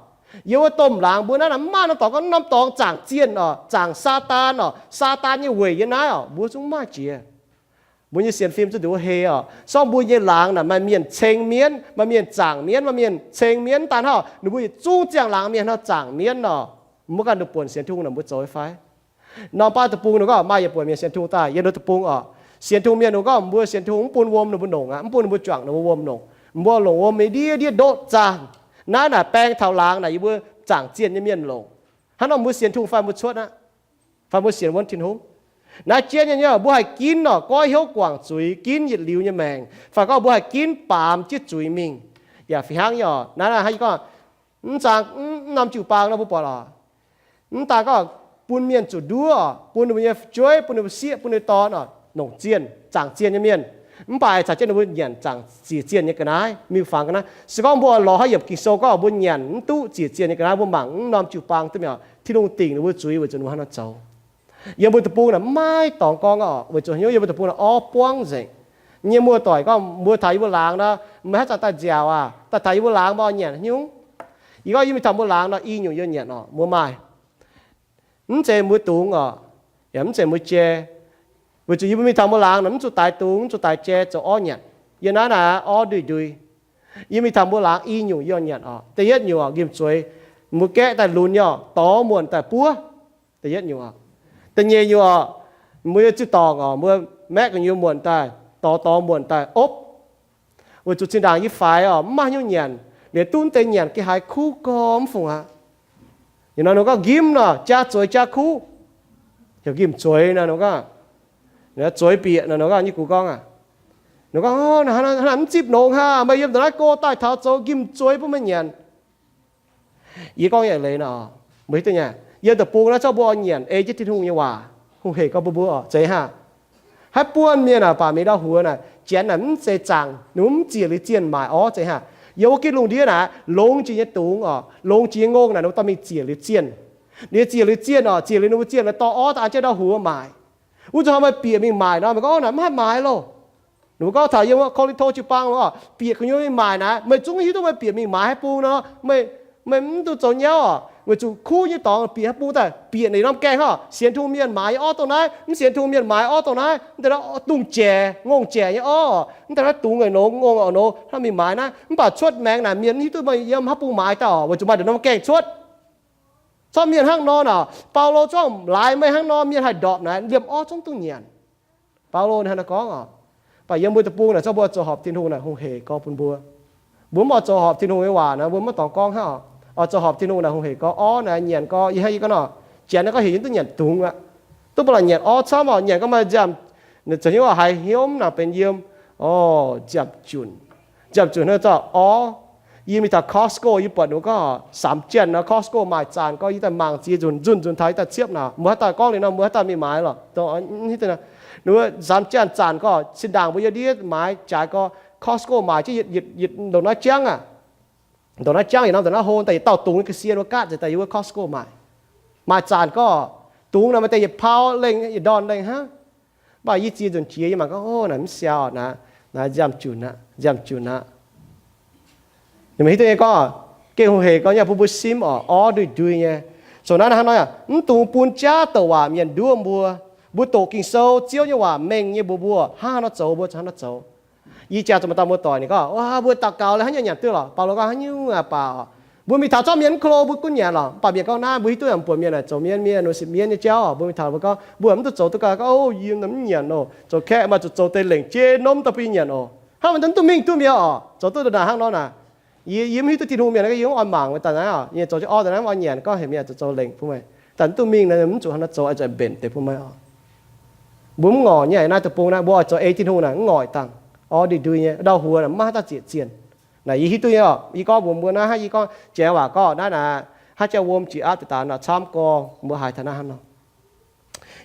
yiem wuov domh laangz mbuo naaiv naaic mv maaih norm dorngx gorngv norm dorngx zaangc zienh oc, zaangc Saadaan oc, Saadaan nyei weic yiem naaiv oc, mbuo zungv maaih jiex. Mbuo nyei sienx fim zuqc nduqc heh oc. Sorng mbuo nyei laangz naaic maaih mienh ceng mienv, maaih mienh zaangc mienv, maaih mienh ceng mienv. Mv daan hnangv, ninh mbuo yietc zungv ziangh laangz mienh hnangv zaangc mienv oc. Mbuo ganh nduqc buonc sienx Tin-Hungh naaic mbuo zoux fai? Norm baav deic-bung ninh gorngv maaih yietc buonc mienh sienx Tin-Hungh daaih yiem ninh deic-bung oc. Sienx Tin-Hungh mienh ninh gorngv mbuo sienx Tin-Hungh mv bun wuom ninh mbuo nongc aqv, mv bun ninh mbuo juangc ninh mbuo wuom nongc. Mbuo longc wuom nyei ndiev ndiev ndoqv zaangh. Naaiv naaic baeng taux laangz naaic yie mbuo zaangc zienh nyei mienh longc. Hnangv nor mbuo sienx Tin-Hungh fai mbuo cuotv aqv? Fai mbuo sienx wuonv Tin-Hungh? Naaiv jienv nyei, mbuo haih ginv oc, goiv hnyouv guangc zuiz, ginv yietc liuz nyei maengc, fai gorngv mbuo haih ginv baamz jienv zuiz mingh. Yaac fih hnangv nyei oc. Naaiv naaic hnangv yie gorngv, mv zaang, mv norm jiu-baang nor mbuo buatc oc, mv daan gorngv bun mienh zuqc nduov oc, bun ninh mbuo nyei fu'jueiv, bun ninh mbuo sieqv, bun ninh dorn oc, nongc zienh, zaangc zienh nyei mienh. Mv baac caux jienv ninh mbuo nyanc zaangc ziec zienh nyei ga'naaiv, miuc-fangx ga'naaiv. Se gorngv mbuo lorz haaix yiemc Ging-Sou gorngv mbuo nyanc mv duqv ziec zienh nyei ga'naaiv, mbuo mangc mv norm jiu-baang duqv mi'aqv. Tin-Hungh dingc ninh mbuo zuiz weic zuqc ninh mbuo hnangv nor zoux. Yiem mbuo deic-bung naaic mv maaih dorngx gorngv oc, weic zuqc hnyouv yiem mbuo deic-bung naaic orv buangv nzengc. Nyei muoz-doic gorngv mbuo taux yie mbuo laangz nor, meih haaix zanc daaih nziaauc aac? Daaih taux yie mbuo laangz mbuo nyanc haaix nyungc? Yie gorngv yie mingh taux mbuo laangz nor i nyungc yie nyanc oc, mbuo maaih. Mv zeiz mbuo dungx oc, yaac mv zeiz mbuo jai. Weic zuqc yie mbuo mingh taux mbuo laangz nor mv zuqc daix dungx, mv zuqc daix jai, zoux orv nyanc. Yie naaiv naaic orv nduih ndui. Yie mingh taux mbuo laangz i nyungc yie nyanc oc. Da'yietv nyungc oc, nqimh zueiz, mbuo gaeqv daaih lunx nyei oc, dorh muonc daaih buov. Da'yietv nyungc oc. Da'nyeic nyungc oc, mbuo nyei zinh dorngc oc, mbuo maeqv gu'nyuoz muonc daaih, dorh dorh muonc daaih opv. Weic zuqc zinh ndaangc yie faix oc, mv maaih haaix nyungc nyanc, liuz duqv deix nyanc geh haaix kuv gorx mv fungc aqv. Ih nor ninh gorngv nqimh nor, jaa zueiz jaa kuv, heuc nqimh zueiz nor, ninh gorngv, zueiz bieqc nor, ninh gorngv nyei gux gorngv aac, ninh gorngv, hnangv naaic mv zipv nongx hnangv, meih yiem ndongc naaiv go daaih taux zoux nqimh zueiz bun meih nyanc. Yie gorngv nyei leiz nor, mbuo hiuv duqv nyei, yiem deic-bung naaiv zorqv mbuo oix nyanc ei jienv Tin-Hungh nyei waac, hungh hec gorngv mbuo mbuo oc, zeiz hnangv. Haaix buonc mienh aac, baac mingh ndau huox naaic, janx naaic mv zeiz zaangc, ninh mbuo mv ziec liuz zienh maaic orv zeiz hnangv. Yiem wuov gitv lungh ndiev naaic, longx jiex nyei dungz oc, longx jiex nyei ngongh naaic, ninh mbuo dorh mingh ziec liuz zienh. Ninh ziec liuz zienh oc, ziec liuz ninh mbuo zienh naaic dorh orv daaih an jienv ndau huox maaic. Wuov zanc hnoi meih bieqc mingh maaic nor, meih gorngv, naaic mv haih maaic loh. Ninh mbuo gorngv taux yiem wuov Ko^lin^to jiu-baang oc, bieqc gu'nyuoz mingh maaic naaic, meih zungv hiuv duqv meih bieqc mingh maaic haaix bung nor, meih, meih mv dungx zoux nyauv oc, weic zuqc kuv nyei dorngx bieqc haaix bung daaih bieqc naaic norm gaengh oc, sienx Tin-Hungh mienh maaic nyei orv dongh naaiv, mv sienx Tin-Hungh mienh maaic nyei orv dongh naaiv, mv deix naaiv dungz jaic, ngongh jaic nyei orv, mv deix naaiv dungz a'nongx, ngongh a'nongx, hnangv mingh maaic naaiv. Mv baac cuotv maengx naaic mienh mv hiuv duqv meih yiem haaix bung maaic daaih oc, weic zuqc maaih ndongc norm gaengh cuotv. Corc mienh hnangv nor naaic, Baulo zorqv laaix meih hnangv nor, mienh haih ndorpc naaic, liemh orv zungv duqv nyanc. Baulo ninh hnangv naaiv gorngv oc. Mv baac yiem mbuo deic-bung naaic, zorqv mbuo zoux horpc Tin-Hungh naaic hungh hec gorx bun mbuo. Mbuo mv oix zoux horpc Tin-Hungh nyei waac naaic, mbuo mv dorngx gorngv hnangv oc. Oix zoux horpc Tin-Hungh naaic hungh hec gorx, orv naaic nyanc gorx, yie hnangv yie gorngv nor, janx naaiv gorngv hec yie duqv nyanc dungz aqv. Duqv ba'laqc nyanc orv camv oc, nyanc gorngv maaih nziaamv, zoux hnyouv haiz hnyouv mv nangc benx yiem. Orv, nziaamv-junc. Nziaamv-junc hnangv zorqv orv. Yie mingh taux Costco, yie buatc ninh mbuo gorngv samx janx nor, Costco maaih zanc gorx, yie daaih mangc ziex nzunc, nzunc nzunc taux yie daaih ciepv naaic. Mbuo haaix dauh gorngv liuz nor, mbuo haaix dauh mingh maaiz lorqc. Ninh mbuo samx janx zanc gorx, zinh ndaangc mbuo yiem ndiev maaiz jaaix gorx, Costco maaic jienv yietc, yietc ndongc naaiv jangv aac. Ndongc naaiv jangv yietc norm ndongc naaiv hlo, daaih yietc dauh dungz ga'sie wuov gaatv nzengc daaih yiem wuov Costco maaic. Maaih zanc gorx, dungz naaic maaih deix yietc pau lengh, yietc ndorn lengh hnangv. Mv baac yie ziex nzunc jiex yie mangc gorngv, o, naaic mv siau naaic, naaic nziaamv-junc aqv, nziaamv-junc aqv. Ninh mbuo hiuv duqv nyei gorngv, gengh hungh hec gorx nyei bun mbuo simv oc, orv nduih ndui nyei. Zoux naaiv hnangv nor, mv dungx bun jaav douc waac mienh nduov mbuo. Mbuo doqc Ging-Sou, Ziouv nyei waac mengh nyei mbuox mbuo hnangv haaix nor zoux, mbuo zuqc hnangv nor zoux. Yie jangx zuqc maaih dauh muoz-doic ninh gorngv, mbuo daux gaux liuz haaix nyungc nyanc duqv lorqc? Baulo gorngv, haaix nyungc aac baac oc, mbuo mingh taux zorqv mienh mv klo mbuo gunv nyanc lorqc. Mv baac mienh gorngv naaiv, mbuo hiuv duqv yaac mbuoqc mienh naaic zoux mienv, mienv nyei jauv oc, mbuo mingh taux mbuo gorngv mbuo mv duqv zoux duqv gau, gorngv, o, yie mv nyanc oc, zoux kaeqv maaih zuqc zoux deix lengc jeiv norm daaih bun yie nyanc oc. Hnangv mv duqv mingh duqv mi'aqv oc, zoux duqv ndongc naaic hnangv nor naaic. Yie, yie mv hiuv duqv Tin-Hungh mienh, yie mv oix mangc meih daaih naaiv oc. Yie zoux jienv orv daaih naaiv mv oix nyanc, gorngv heuc mienh zoux, zoux lengc bun meih. Daaih mv duqv mingh naaic, mv zuqc hnangv naaiv zoux, oix zuqc mbenc deix bun meih oc. Mbuo mv ngorc nyei, naaiv deic-bung naaiv mbuo oix zoux ei Tin-Hungh naaic, mv ngorc dangh. Orv ndui-ndui nyei, ndau-huox naaic maiv maaih haaix dauh ziec zienh. Naaic yie hiuv duqv nyei oc. Yie gorngv mbuox mbuo naaiv, hnangv yie gorngv janx waac gorngv naaiv naaic, hnangv jauv wuom jiex aqv deix daaih nor camv gorx, mbuo haiz taux naaiv hnangv nor.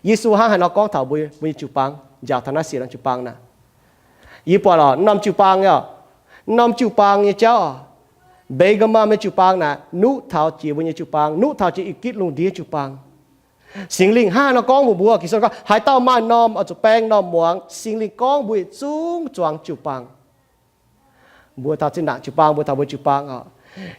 Yesu hnangv haaix nor gorngv taux mbuo, mbuo nyei jiu-baang, njaaux taux naaiv siec norm jiu-baang naaic. Yie buatc oc, norm jiu-baang nyei oc, norm jiu-baang nyei jauv oc, Mbe^gaa^mam nyei jiu-baang naaic, nuqv taux jiex mbuo nyei jiu-baang, nuqv taux jiex I^gitv lungh ndiev jiu-baang. Singx Lingh hnangv haaix nor gorngv mbuox mbuo, Ging-Sou gorngv, haaix dauh maaih norm oix zuqc baeng norm muangx. Singx Lingh gorngv mbuo yietc zungv zuangx jiu-baang. Mbuo taux zinh ndaangc jiu-baang, mbuo taux mbuo jiu-baang oc,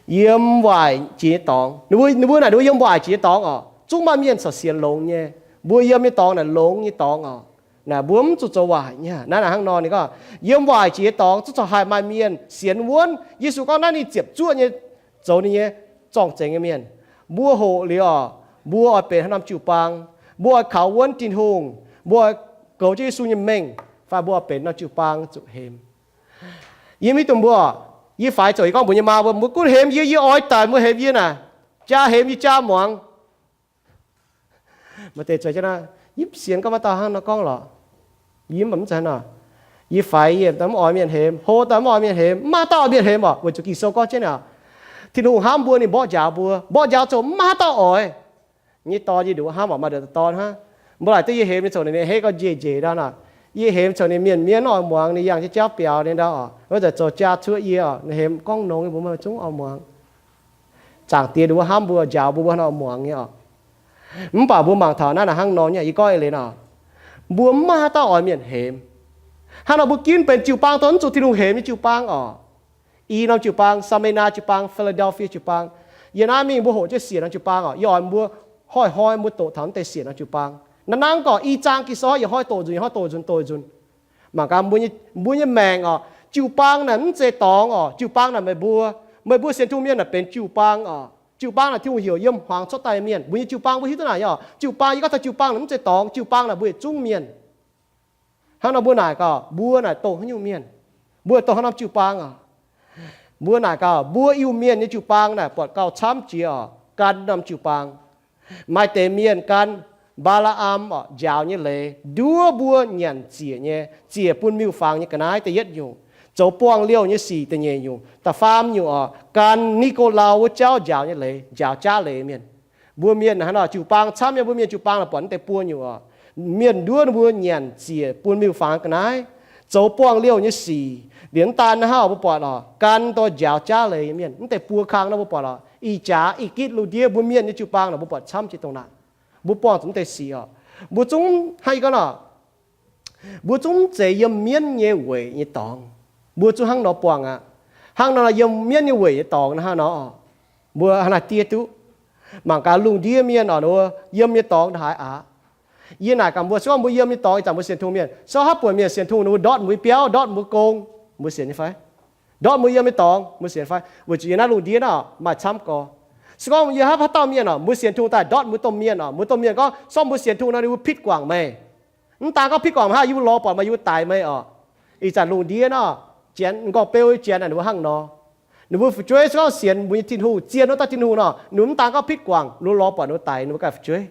yiem waaic jiex nyei dorngx. Ninh mbuo, ninh mbuo naaic, ninh mbuo yiem waaic jiex nyei dorngx oc, zungv maaih mienh corc sienx longx nyei. Mbuo yiem nyei dorngx naaic longx nyei dorngx oc. Naaic mbuo mv zuqc zoux waaic nyei. Naaiv naaic hnangv nor ninh gorngv, yiem waaic jiex nyei dorngx zungv corc haih maaih mienh sienx wuonv. Yesu gorngv naaiv ninh ziepc zuoqv nyei zoux ninh nyei zorng-zengx nyei mienh. Mbuo hoqc liuz oc, mbuo oix benx haaix norm jiu-baang? Mbuo oix kaux wuonv Tin-Hungh, mbuo oix goux jienv Yesu nyei mengh, fai mbuo oix benx norm jiu-baang zuqc hemx? Yie mv hiuv duqv mbuo, yie faix zoux, yie gorngv mbuox yie maa mbuo, mbuo gunv hemx yie, yie oix daic mbuo hemx yie naaic, jaa hemx yie jaa muangx. Maaih deix zueiz jienv naaiv, yie mv sienx gorngv maaih dauh hnangv nor gorngv lorqc. Yie mv baac mv zeiz hnangv nor. Yie faix yie daaih mv oix mienh hemx, hlo daaih mv oix mienh hemx, mv maaih haaix dauh oix mienh hemx oc, weic zuqc Ging-Sou gorngv jienv naaic, Tin-Hungh hnamv mbuo, ninh mborqv njaaux mbuo. Mborqv njaaux zoux mv maaih haaix dauh oix. Nyei dorn yie nduqc hnamv oc, maaih nduqc dorn hnangv. Mbuo laaic duqv yie hemx nyei coc ninh, ninh hei gau njiec njiec ndau naaic. Yie hemx coc ninh mienh mienv oix muangx, ninh yangh jienv jauv biaux ninh ndau oc, wuov zanc zoux jaa cuoqv yie oc, ninh hemx gorngv nongx nyei, mbuo maiv zungv oix muangx. Zaangc Diex nduqc hnamv mbuo, njaaux mbuo, mbuo hnangv nor oix muangx nyei oc. Mv baac mbuo mangc taux naaiv naaic hnangv nor nyei, yie gorngv eix leiz oc, mbuo mv maaih haaix dauh oix mienh hemx. Hnangv nor mbuo ginv benx jiu-baang dongh mv zuqc Tin-Hungh hemx nyei jiu-baang oc. I norm jiu-baang, Saameina jiu-baang, Philadelphia jiu-baang, yie naaiv mingh mbuo hoqc jienv siec norm jiu-baang oc, yie oix mbuo hnoi-hnoi mbuo doqc taux mv deix siec norm jiu-baang. Naaiv nangv gorqv i zaang Ging-Sou yie hnoi doqc nzunc, yie hnoi doqc nzunc, doqc nzunc. Mangc gaax mbuo nyei maengc oc, jiu-baang naaic mv zeiz dorngx oc, jiu-baang naaic meih mbuo, meih mbuo sienx Tin-Hungh mienh naaic benx jiu-baang oc. Jiu-baang naaic Tin-Hungh heuc yiem hmuangx cuotv daaih mienh. Mbuo nyei jiu-baang mbuo hiuv duqv naaic nyei oc. Jiu-baang yie gorngv taux jiu-baang naaic mv zeiz dorngx, jiu-baang naaic mbuo yietc zungv mienh. Hnangv nor mbuo naaic gaax mbuo naaic dongh haaix nyungc mienh? Mbuo dongh haaix norm jiu-baang oc? Mbuo naaic gaax mbuo Iu-Mienh nyei jiu-baang naaic buatc gauh camv jiex oc, gan norm jiu-baang. Maaih deix mienh gan Mbaa^laa^am oc njaaux nyei leiz nduov mbuo nyanc ziec nyei, ziec bun miuc-fangx nyei ga'naaiv da'yietv nyungc, zoux buangh liouh nyei sic da'nyeic nyungc, da'faam nyungc oc, gan Ni^go^lau wuov jauv njaaux nyei leiz, njaaux jaav leiz mienh. Mbuo mienh hnangv nor jiu-baang camv nyei, mbuo mienh jiu-baang naaic buatc mv deix buo nyungc oc. Mienh nduov ninh mbuo nyanc ziec bun miuc-fangx ga'naaiv, zoux buangh liouh nyei sic. Liemh mv daan naaiv hnangv mbuo buatc oc, gan dongh njaaux jaav leiz mienh, mv deix buo kang nor mbuo buatc oc. Ih jaax I^gitv lungh ndiev mbuo mienh nyei jiu-baang naaic mbuo buatc camv jiex dongh naaic. Mbuo buangh zuqc mv deix sic oc. Mbuo zungv hnangv yie gorngv oc, mbuo zungv mv zeiz yiem mienv nyei weic nyei dorngx. Mbuo zungv hnangv nor buangh aqv. Hnangv nor yiem mienv nyei weic nyei dorngx hnangv nor, mbuo hnangv naaic diev duqv. Mangc gaax lungh ndiev mienh oc, ninh mbuo yiem nyei dorngx ndongc haaix aqv. Yie naaic gaax mbuo, se gorngv mbuo yiem nyei dorngx, ih zanc mbuo sienx Tin-Hungh mienh, se gorngv haaix buonc mienh sienx Tin-Hungh ninh mbuo ndortv mbuo biauv, ndortv mbuo gong, mbuo sienx nyei fai? Ndortv mbuo yiem nyei dorngx, mbuo sienx fai? Weic zuqc yiem naaiv lungh ndiev naaiv maaih camv gorx. Se gorngv yie haaix dauh mienh oc, mbuo sienx Tin-Hungh daaih ndortv mbuo domh mienh oc, mbuo domh mienh gorngv, se gorngv mbuo sienx Tin-Hungh nor ninh mbuo pitv guangc meih. Mv daan gorngv pitv guangc meih hnangv, yie mbuo lorz buatc meih, yie mbuo daix meih oc. Ih zanc lungh ndiev naaiv, janx, m'nqorngv beu janx naaic ninh mbuo hnangv nor. Ninh mbuo fu'jueiv se gorngv sienx mbuo nyei Tin-Hungh, zien wuov dauh Tin-Hungh nor, ninh mbuo mv daan gorngv pitv guangc, ninh mbuo lorz buatc ninh mbuo daix ninh mbuo ganh fu'jueiv.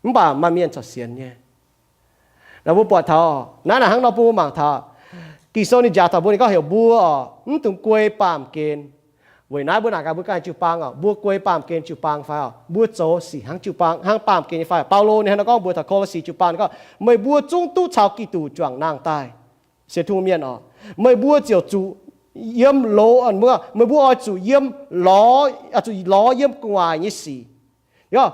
Mv baac maaih mienh corc sienx nyei. Naaiv mbuo buatc taux, naaiv naaic hnangv nor bun mbuo mangc taux, Ging-Sou ninh njaaux taux mbuo, ninh gorngv heuc mbuo oc, mv dungx guei baamh gen. Weic naaiv mbuo naaic gaax mbuo ganh jiu-baang oc, mbuo guei baamh gen jiu-baang fai oc? Mbuo zoux sic hnangv jiu-baang, hnangv baamh gen nyei fai? Baulo ninh hnangv nor gorngv mbuox taux Ko^lo^si jiu-baang, ninh gorngv, meih mbuo zungv duqv caux Giduc juangc nangh daaih. Sienx Tin-Hungh mienh oc, meih mbuo ziouc zuqc yiem lo, meih mbuo oix zuqc yiem lorz, zuqc lorz yiem gu'nguaaic nyei sic.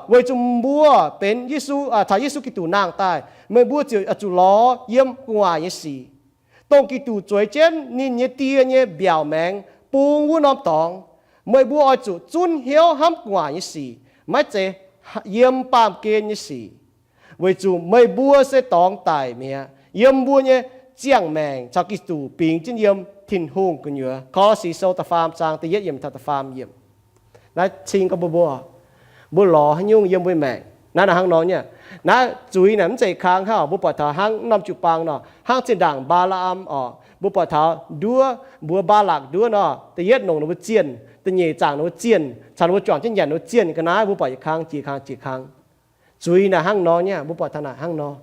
Weic zuqc mbuo benx Yesu, caux Yesu Giduc nangh daaih, meih mbuo ziouc zuqc lorz yiem gu'nguaaic nyei sic. Dongh Giduc zueiz jienv ninh nyei Die nyei mbiaauc maengx bung wuov norm dorngx, meih mbuo oix zuqc zunv hnyouv hnamv gu'nguaaic nyei sic, maiv zeiz yiem baamh gen nyei sic. Weic zuqc meih mbuo se dorngx daic mi'aqv. Yiem mbuo nyei ziangh maengc caux Giduc bingx jienv yiem Tin-Hungh gu'nyuoz. Ko^lo^si Sou da'faam zaang da'yietv yiemc taux da'faam yiemc. Naaiv cing gorngv mbuo, mbuo, mbuo lorz haaix nyungc yiem mbuo maengc. Naaiv naaic hnangv nor nyei. Naaiv zuiz naaic mv zeiz kang hnangv mbuo buatc taux hnangv norm jiu-baang nor, hnangv zinh ndaangc Mbaa^laa^am oc, mbuo buatc taux nduov, mbuox Mbaalakc nduov nor, da'yietv nongc ninh mbuo zienh, Da'nyeic zaangc ninh mbuo zienh caux ninh mbuo juangc jienv nyanc ninh mbuo zienh ga'naaiv, mbuo buatc yietc kang jiex kang jiex kang. Zuiz naaic hnangv nor nyei, mbuo buatc taux naaic hnangv nor.